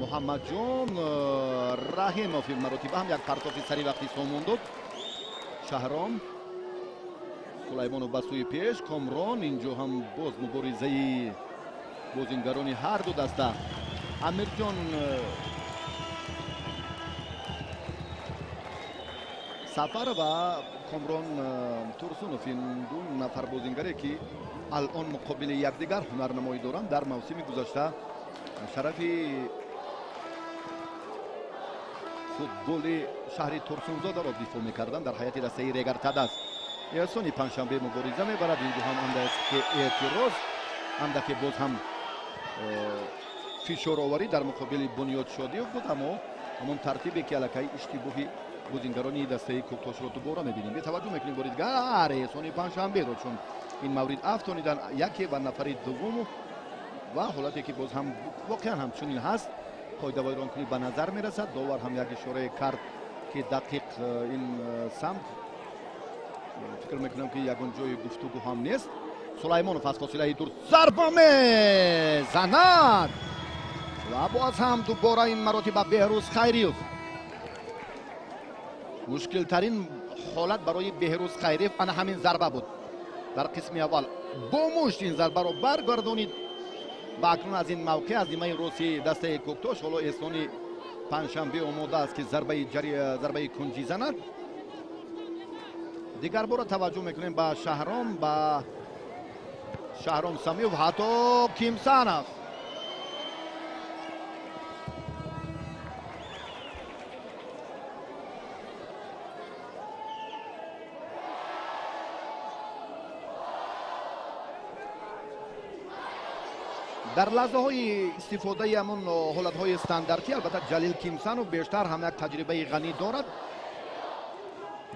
Муҳаммадҷон Раҳимов ин маротиба ҳам як партофи сари вақти сомон дод. Шаҳром Сулаймонов ба сӯи пеш, Комрон. Инҷо ҳам боз муборизаи бозингарони ҳар ду даста Амирҷон Сафар ва Комрон Турсунов, ин ду нафар бозингаре ки алон муқобили якдигар ҳунарнамоӣ доранд, дар мавсими гузашта шарафи футболи шаҳри Турсунзодаро дифоъ мекарданд дар ҳайати дастаи Регар-ТадАЗ. Эҳсони Панҷшанбе мубориза мебарад. Инҷо ҳам андаке эътироз, андаке боз ҳам фишороварӣ дар муқобили Бунёд Шодиев буд, аммо ҳамон тартибе ки аллакай иштибоҳи бозингарони дастаи Кӯктошро дубора мебинем. Бетаваҷҷӯҳ мекунем бори дигар Эҳсони Панҷшанберо, чун ин маврид афтонидан яке ва нафари дуввуму ва ҳолате ки боз ҳам воқеан ҳам чунин ҳаст, қоидавайронкунӣ ба назар мерасад. Довар ҳам як ишорае кард ки дақиқ ин самт, фикр мекунам ки ягон ҷои гуфтугӯ ҳам нест. Сулаймонов аз фосилаи дур зарба мезанад ва боз ҳам дубора ин маротиба Беҳрӯз Хайриев. Мушкилтарин ҳолат барои Беҳрӯз Хайриев ана ҳамин зарба буд. Дар қисми аввал бо мушт ин зарбаро баргардонид ва акнун аз ин мавқеъ аз нимаи рости дастаи Кӯктош ҳоло Эҳсони Панҷшанбе омода аст ки зарбаи кунҷӣ занад. Дигар бора таваҷҷӯҳ мекунем ба Шаҳром, ба Шаҳром Самиев, ҳатто Кимсанов. Дар лаҳзаҳои истифодаи ҳамон ҳолатҳои стандартӣ албатта Ҷалил Кимсанов бештар ҳам як таҷрибаи ғанӣ дорад.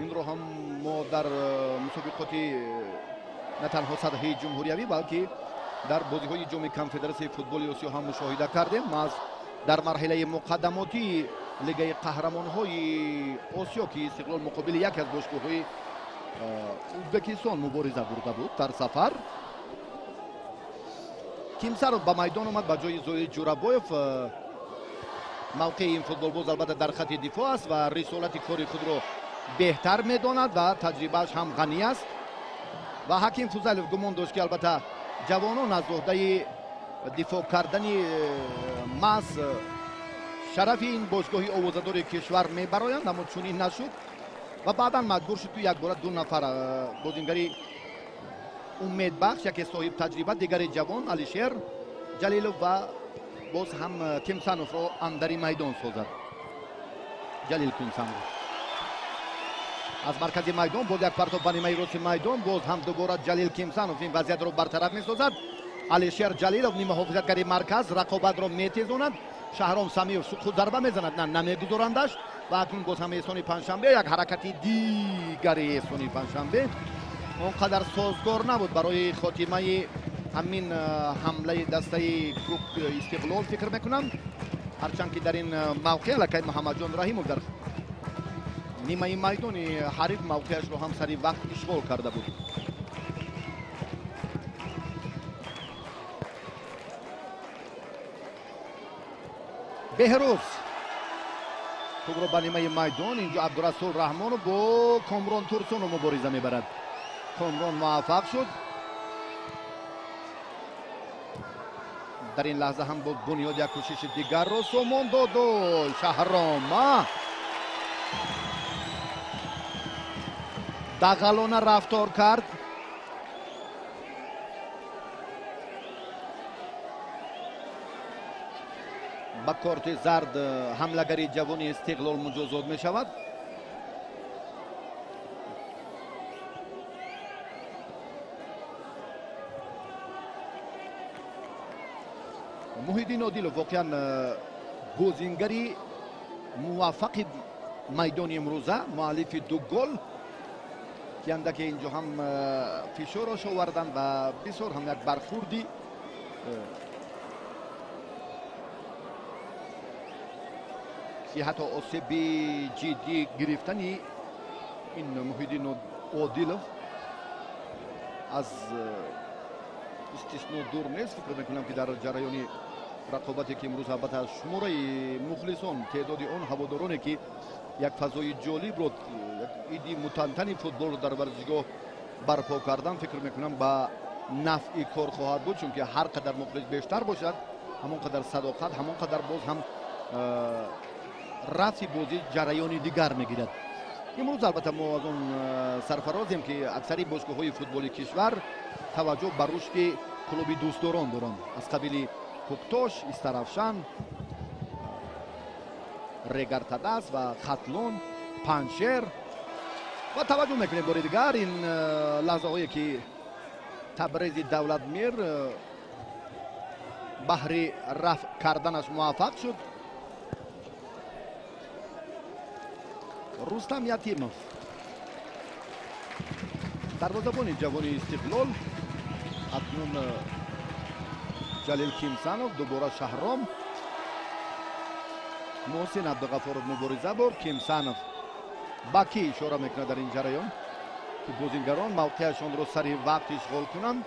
Инро ҳам мо дар мусобиқоти на танҳо сатҳи ҷумҳуриявӣ, балки дар бозиҳои ҷоми конфедератсияи футболи Осиё ҳам мушоҳида кардем. Маҳз дар марҳилаи муқаддамотии лигаи қаҳрамонҳои Осиё ки Истиқлол муқобили яке аз бошгоҳҳои Ӯзбекистон мубориза бурда буд дар сафар, Кимсанов ба майдон омад ба ҷои Зоир Ҷурабоев. Мавқеи ин футболбоз албатта дар хати дифоъ аст ва рисолати кори худро беҳтар медонад ва таҷрибааш ҳам ғанӣ аст. Ва Ҳаким Фузайлов гумон дошт ки албатта ҷавонон аз уҳдаи дифоъ кардани маҳз шарафи ин бошгоҳи овозадори кишвар мебароянд, аммо чунин нашуд ва баъдан маҷбур шуд ки якбора ду нафар бозингари умедбахш, яке соҳиб таҷриба, дигари ҷавон Алишер Ҷалилов ва боз ҳам Кимсановро андари майдон созад. Ҷалил Кимсанов аз маркази майдон боз як партоб ба нимаи рости майдон, боз ҳам дубора Ҷалил Кимсанов ин вазъиятро бартараф месозад. Алишер Ҷалилов нимаҳофизатгари марказ рақобатро метезонад. Шаҳром Самиев худ зарба мезанад, на намегузорандаш ва акнун боз ҳам Эҳсони Панҷшанбе, як ҳаракати дигари Эҳсони Панҷшанбе он қадар созгор набуд барои хотимаи ҳамин ҳамлаи дастаи Истиқлол фикр мекунам. Ҳарчанд ки дар ин мавқеъ аллакай Муҳаммадҷон Раҳимов дар нимаи майдони ҳариф мавқеашро ҳам сари вақт ишғол карда буд. Беҳрӯз тӯбро ба нимаи майдон, инҷо Абдурасул Раҳмонов бо Комрон Турсунов мубориза мебарад. Комрон муваффақ шуд. Дар ин лаҳза ҳам бо Бунёд як кӯшиши дигарро сомон доду Шаҳром дағалона рафтор кард. Ба корти зард ҳамлагари ҷавони Истиқлол муҷозот мешавад. Муҳиддин Одилов воқеан бозингари муваффақи майдони имрӯза, муаллифи ду гол ки андаке инҷо ҳам фишораш оварданд ва бисёр ҳам як бархурди ки ҳатто осеби ҷиддӣ гирифтани ин Муҳиддин Одилов аз истисно дур нест. Фикр мекунам ки дар ҷараёни рақобате ки имрӯз албатта аз шумораи мухлисон, теъдоди он ҳаводороне ки як фазои ҷолибро, як иди мутантани футболро дар варзишгоҳ барпо кардан, фикр мекунам ба нафъи кор хоҳад буд, чунки ҳар қадар мухлис бештар бошад, Ҳамон қадар садоқат, ҳамон қадар боз ҳам рафти бозӣ ҷараёни дигар мегирад. Имрӯз албатта мо аз он сарфарозем, ки аксари бошгоҳҳои футболи кишвар таваҷҷӯҳ ба рушди клуби дӯстдорон доранд, аз қабили Куктош, Истаравшан, Регартадас ва Хатлон, Панҷшер. Ва таваҷҷӯҳ мекунем бори дигар ин лаҳзаҳое, ки Табрези Давлатмир баҳри рафъ карданаш муваффақ шуд. Рустам Ятимов, дарвозабони ҷавони Истиқлол, акнун Ҷалил Кимсанов, дубора Шаҳром, Муҳсин Абдуғафоров мубориза бурд. Кимсанов ба кӣ ишора мекунад дар ин ҷараён, ки бозингарон мавқеашонро сари вақт ишғол кунанд.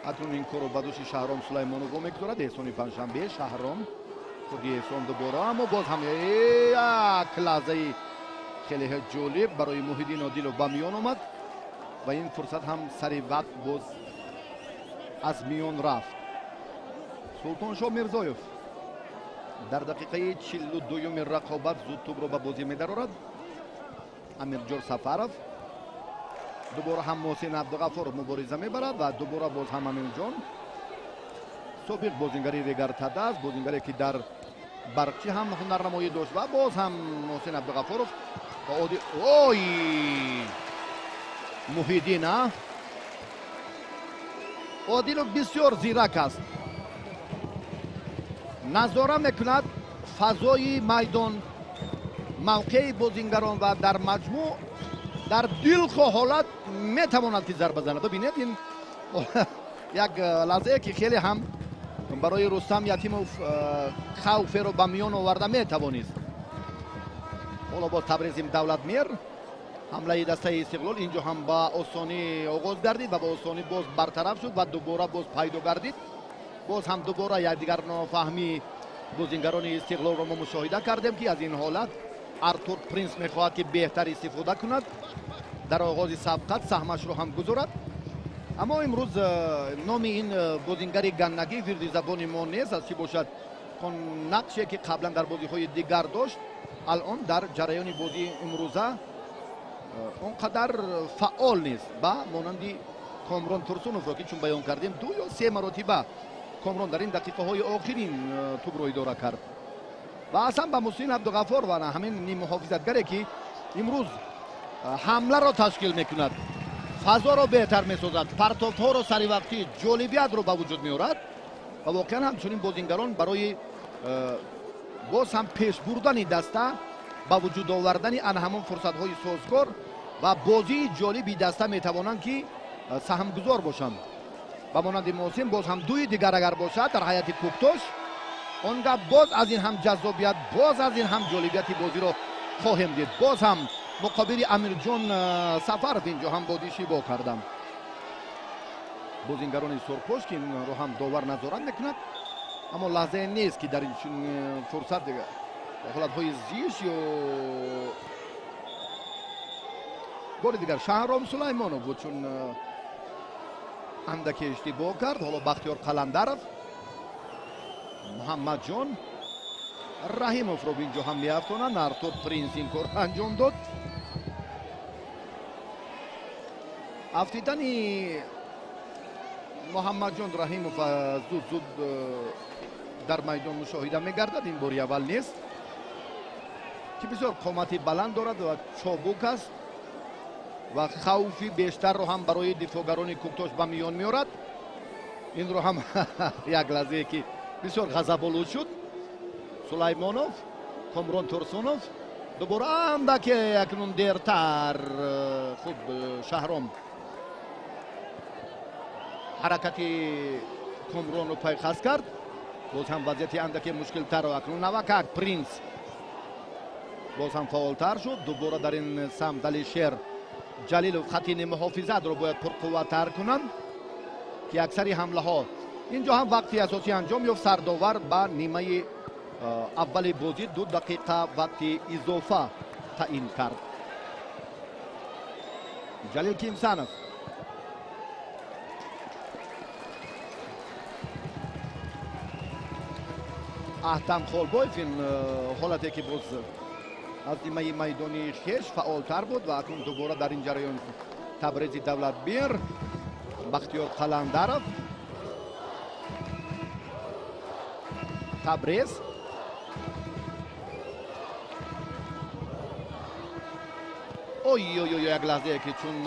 Акнун ин корро ба дӯши Шаҳром Сулаймонов мегузорад. Эҳсони Панҷшанбе, Шаҳром, худи Эҳсон дубора, аммо боз ҳам як лаҳзаи хеле ҷолиб барои Муҳиддин Одилов ба миён омад ва ин фурсат ҳам сари вақт боз аз миён рафт. Султоншоҳ Мирзоев дар дақиқаи 42-юми рақобат зуд тӯбро ба бозӣ медарорад. Амирҷон Сафаров, дубора ҳам Муҳсин Абдуғафоров мубориза мебарад ва дубора боз ҳам Амирҷон, собиқ бозингари Регартадас, бозингаре ки дар Барқчӣ ҳам ҳунарнамоӣ дошт, ва боз ҳам Муҳсин Абдуғафоров ва ой, Муҳиддин. А Одилов бисёр зирак аст, назора мекунад фазои майдон, мавқеи бозингарон ва дар маҷмӯъ дар дилхоҳ ҳолат метавонад ки зарба занад. Бибинед, ин як лаҳзае ки хеле ҳам барои Рустам Ятимов хавферо ба миён оварда метавонист. Ҳоло боз Табрезим Давлатмир, ҳамлаи дастаи Истиқлол инҷо ҳам ба осонӣ оғоз гардид ва ба осонӣ боз бартараф шуд ва дубора боз пайдо гардид. Боз ҳам дубора якдигар нофаҳмии бозингарони Истиқлолро мо мушоҳида кардем, ки аз ин ҳолат Артур Принс мехоҳад ки беҳтар истифода кунад, дар оғози сабқат саҳмашро ҳам гузорад. Аммо имрӯз номи ин бозингари ганнагӣ вирди забони мо нест, аз чӣ бошад он нақше ки қаблан дар бозиҳои дигар дошт, алон дар ҷараёни бозии имрӯза он қадар фаъол нест, ба монанди Комрон Турсуновро, ки чун баён кардем 2 ё 3 маротиба Комрон дар ин дақиқаҳои охирин тӯбро идора кард. Ва аслан ба Муҳсин Абдуғафор ва ҳамин ниммуҳофизатгаре ки имрӯз ҳамларо ташкил мекунад, фазоро беҳтар месозад, партофтҳоро саривақтӣ, ҷолибиятро ба вуҷуд меорад ва воқеан ҳамчунин бозингарон барои боз ҳам пеш бурдани даста, ба вуҷуд овардани ана ҳамон фурсатҳои созгор ва бозии ҷолиби даста метавонанд ки саҳмгузор бошанд. Ба монанди Муҳсин боз ҳам дуи дигар агар бошад дар ҳайати Куктош, он гаҳ боз аз ин ҳам ҷаззобият, боз аз ин ҳам ҷолибияти бозиро хоҳем дид. Боз ҳам муқобили Амирҷон Сафаров инҷо ҳам бозӣ шибо кардам. Бозингарони сурхпӯш, ки инро ҳам довар назорат мекунад, аммо лаҳзае нест ки дар ин фурсат ҳолатҳои зиш ё бори дигар Шаҳром Сулаймонов буд, чун андаке иштибоҳ кард. Ҳоло Бахтиёр Қаландаров, Муҳаммадҷон Раҳимовро инҷо ҳам меафтонанд. Артур Принс ин кор анҷом дод. Афтидани Муҳаммадҷон Раҳимов зуд зуд дар майдон мушоҳида мегардад. Ин бори аввал нест, ки бисёр қомати баланд дорад ва чобук аст ва хавфи бештарро ҳам барои дифоъгарони Куктош ба миён меорад. Инро ҳам як лаҳзае ки бисёр ғазаболуд шуд Сулаймонов, Комрон Турсунов, дубора андаке акнун дертар хуб Шаҳром ҳаракати Комронро пайхас кард. Боз ҳам вазъияти андаке мушкилтарро акнун навакак Принс боз ҳам фаъолтар шуд. Дубора дар ин самт Алишер Ҷалилов хати муҳофизатро бояд пурқувваттар кунанд, ки аксари ҳамлаҳо инҷо ҳам вақти асосӣ анҷом ёфт. Сардовар ба нимаи аввали бозӣ 2 дақиқа вақти изофа таъин кард. Ҷалил Кимсанов Аҳтам Холбоев ин ҳолате ки боз аз нимаи майдони хеш фаъолтар буд ва акнун дубора дар ин ҷараён Табрези Давлатбир, Бахтиёр Қаландаров, Табрез ой ой ой, як лаҳзае ки чун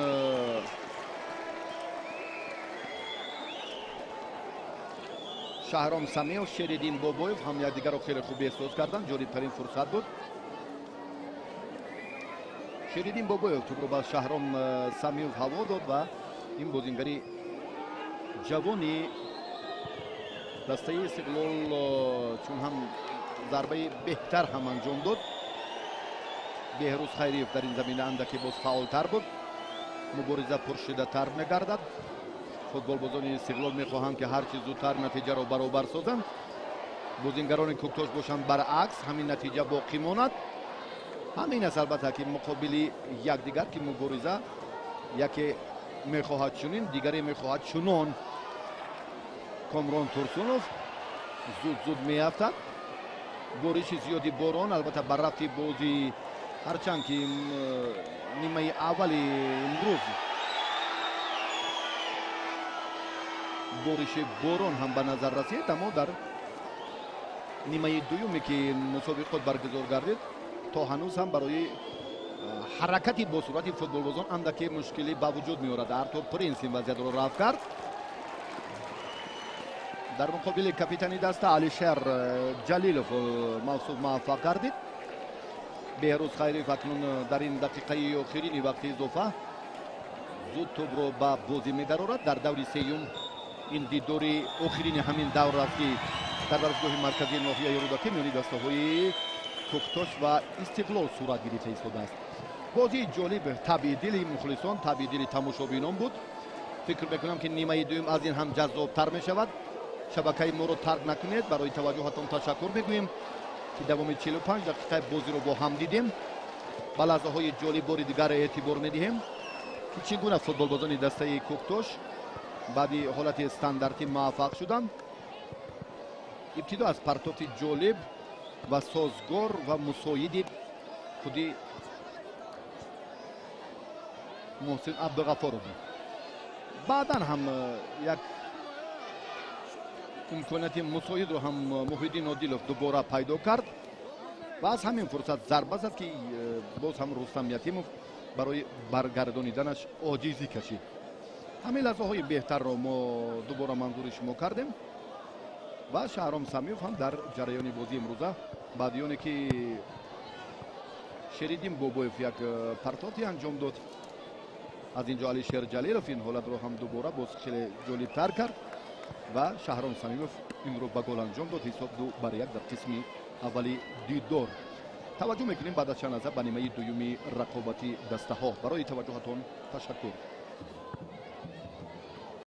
Шаҳром Самиев, Шериддин Бобоев ҳам якдигарро хеле хуб эҳсос карданд. Ҷолибтарин фурсат буд. Шериддин Бобоев тӯбро ба Шаҳром Самиев ҳаво дод ва ин бозингари ҷавони дастаи Истиқлол чун ҳам зарбаи беҳтар ҳам анҷом дод. Беҳрӯз Хайриев дар ин замина андаке боз фаъолтар буд. Мубориза пуршиддаттар мегардад. Футболбозони Истиқлол мехоҳанд ки ҳарчи зудтар натиҷаро баробар созанд. Бозингарони Кӯктош бошанд баръакс, ҳамин натиҷа боқӣ монад. Ҳамин аст албатта ки муқобили якдигар ки мубориза яке мехоҳад чунин, дигаре мехоҳад чунон. Комрон Турсунов зуд-зуд меафтад. Бориши зиёди борон албатта бар рафти бозӣ, ҳарчанд ки нимаи аввали имрӯз бориши борон ҳам ба назар расид, аммо дар нимаи дуюме ки мусобиқот баргузор гардид, то ҳанӯз ҳам барои ҳаракати босуръати футболбозон андаке мушкилӣ ба вуҷуд меорад. Артур Принс ин вазъиятро рафт кард. Дар муқобили капитани даста Алишер Ҷалилов мавсуф муваффақ гардид. Беҳрӯз Хайриев акнун дар ин дақиқаи охирини вақти изофа зуд тӯбро ба бозӣ медарорад. Дар даври сеюм ин дидори охирини ҳамин давр аст ки дар варзишгоҳи марказии ноҳияи Рӯдакӣ миёни дастаҳои Кӯктош ва Истиқлол сурат гирифта истодааст. Бозии ҷолиб табъи дили мухлисон, табъи дили тамошобинон буд. Фикр мекунам ки нимаи дуюм аз ин ҳам ҷаззобтар мешавад. Шабакаи моро тарк накунед. Барои таваҷҷӯҳатон ташаккур мегӯем ки давоми 45 дақиқаи бозиро бо ҳам дидем. Ба лаҳзаҳои ҷолиб бори дигар эътибор медиҳем ки чӣ гуна футболбозони дастаи Кӯктош баъди ҳолати стандартӣ муваффақ шуданд. Ибтидо аз партофти ҷолиб ва созгор ва мусоиди худи Муҳсин Абдуғафоров. Баъдан ҳам як имконияти мусоидро ҳам Муҳиддин Одилов дубора пайдо кард ва аз ҳамин фурсат зарба зад ки боз ҳам Рустам Ятимов барои баргардониданаш оҷизӣ кашид. Ҳамин лаҳзаҳои беҳтарро мо дубора манзури шумо кардем ва Шаҳром Самиев ҳам дар ҷараёни бозии имрӯза баъди оне ки Шериддин Бобоев як партофте анҷом дод, аз инҷо Алишер Ҷалилов ин ҳолатро ҳам дубора боз хеле ҷолибтар кард ва Шаҳром Самимов инро ба гол анҷом дод. Ҳисоб 2-1 дар қисми аввали дидор. Таваҷҷӯҳ мекунем баъд аз чанд лаҳза ба нимаи дуюми рақобати дастаҳо. Барои таваҷҷӯҳатон ташаккур.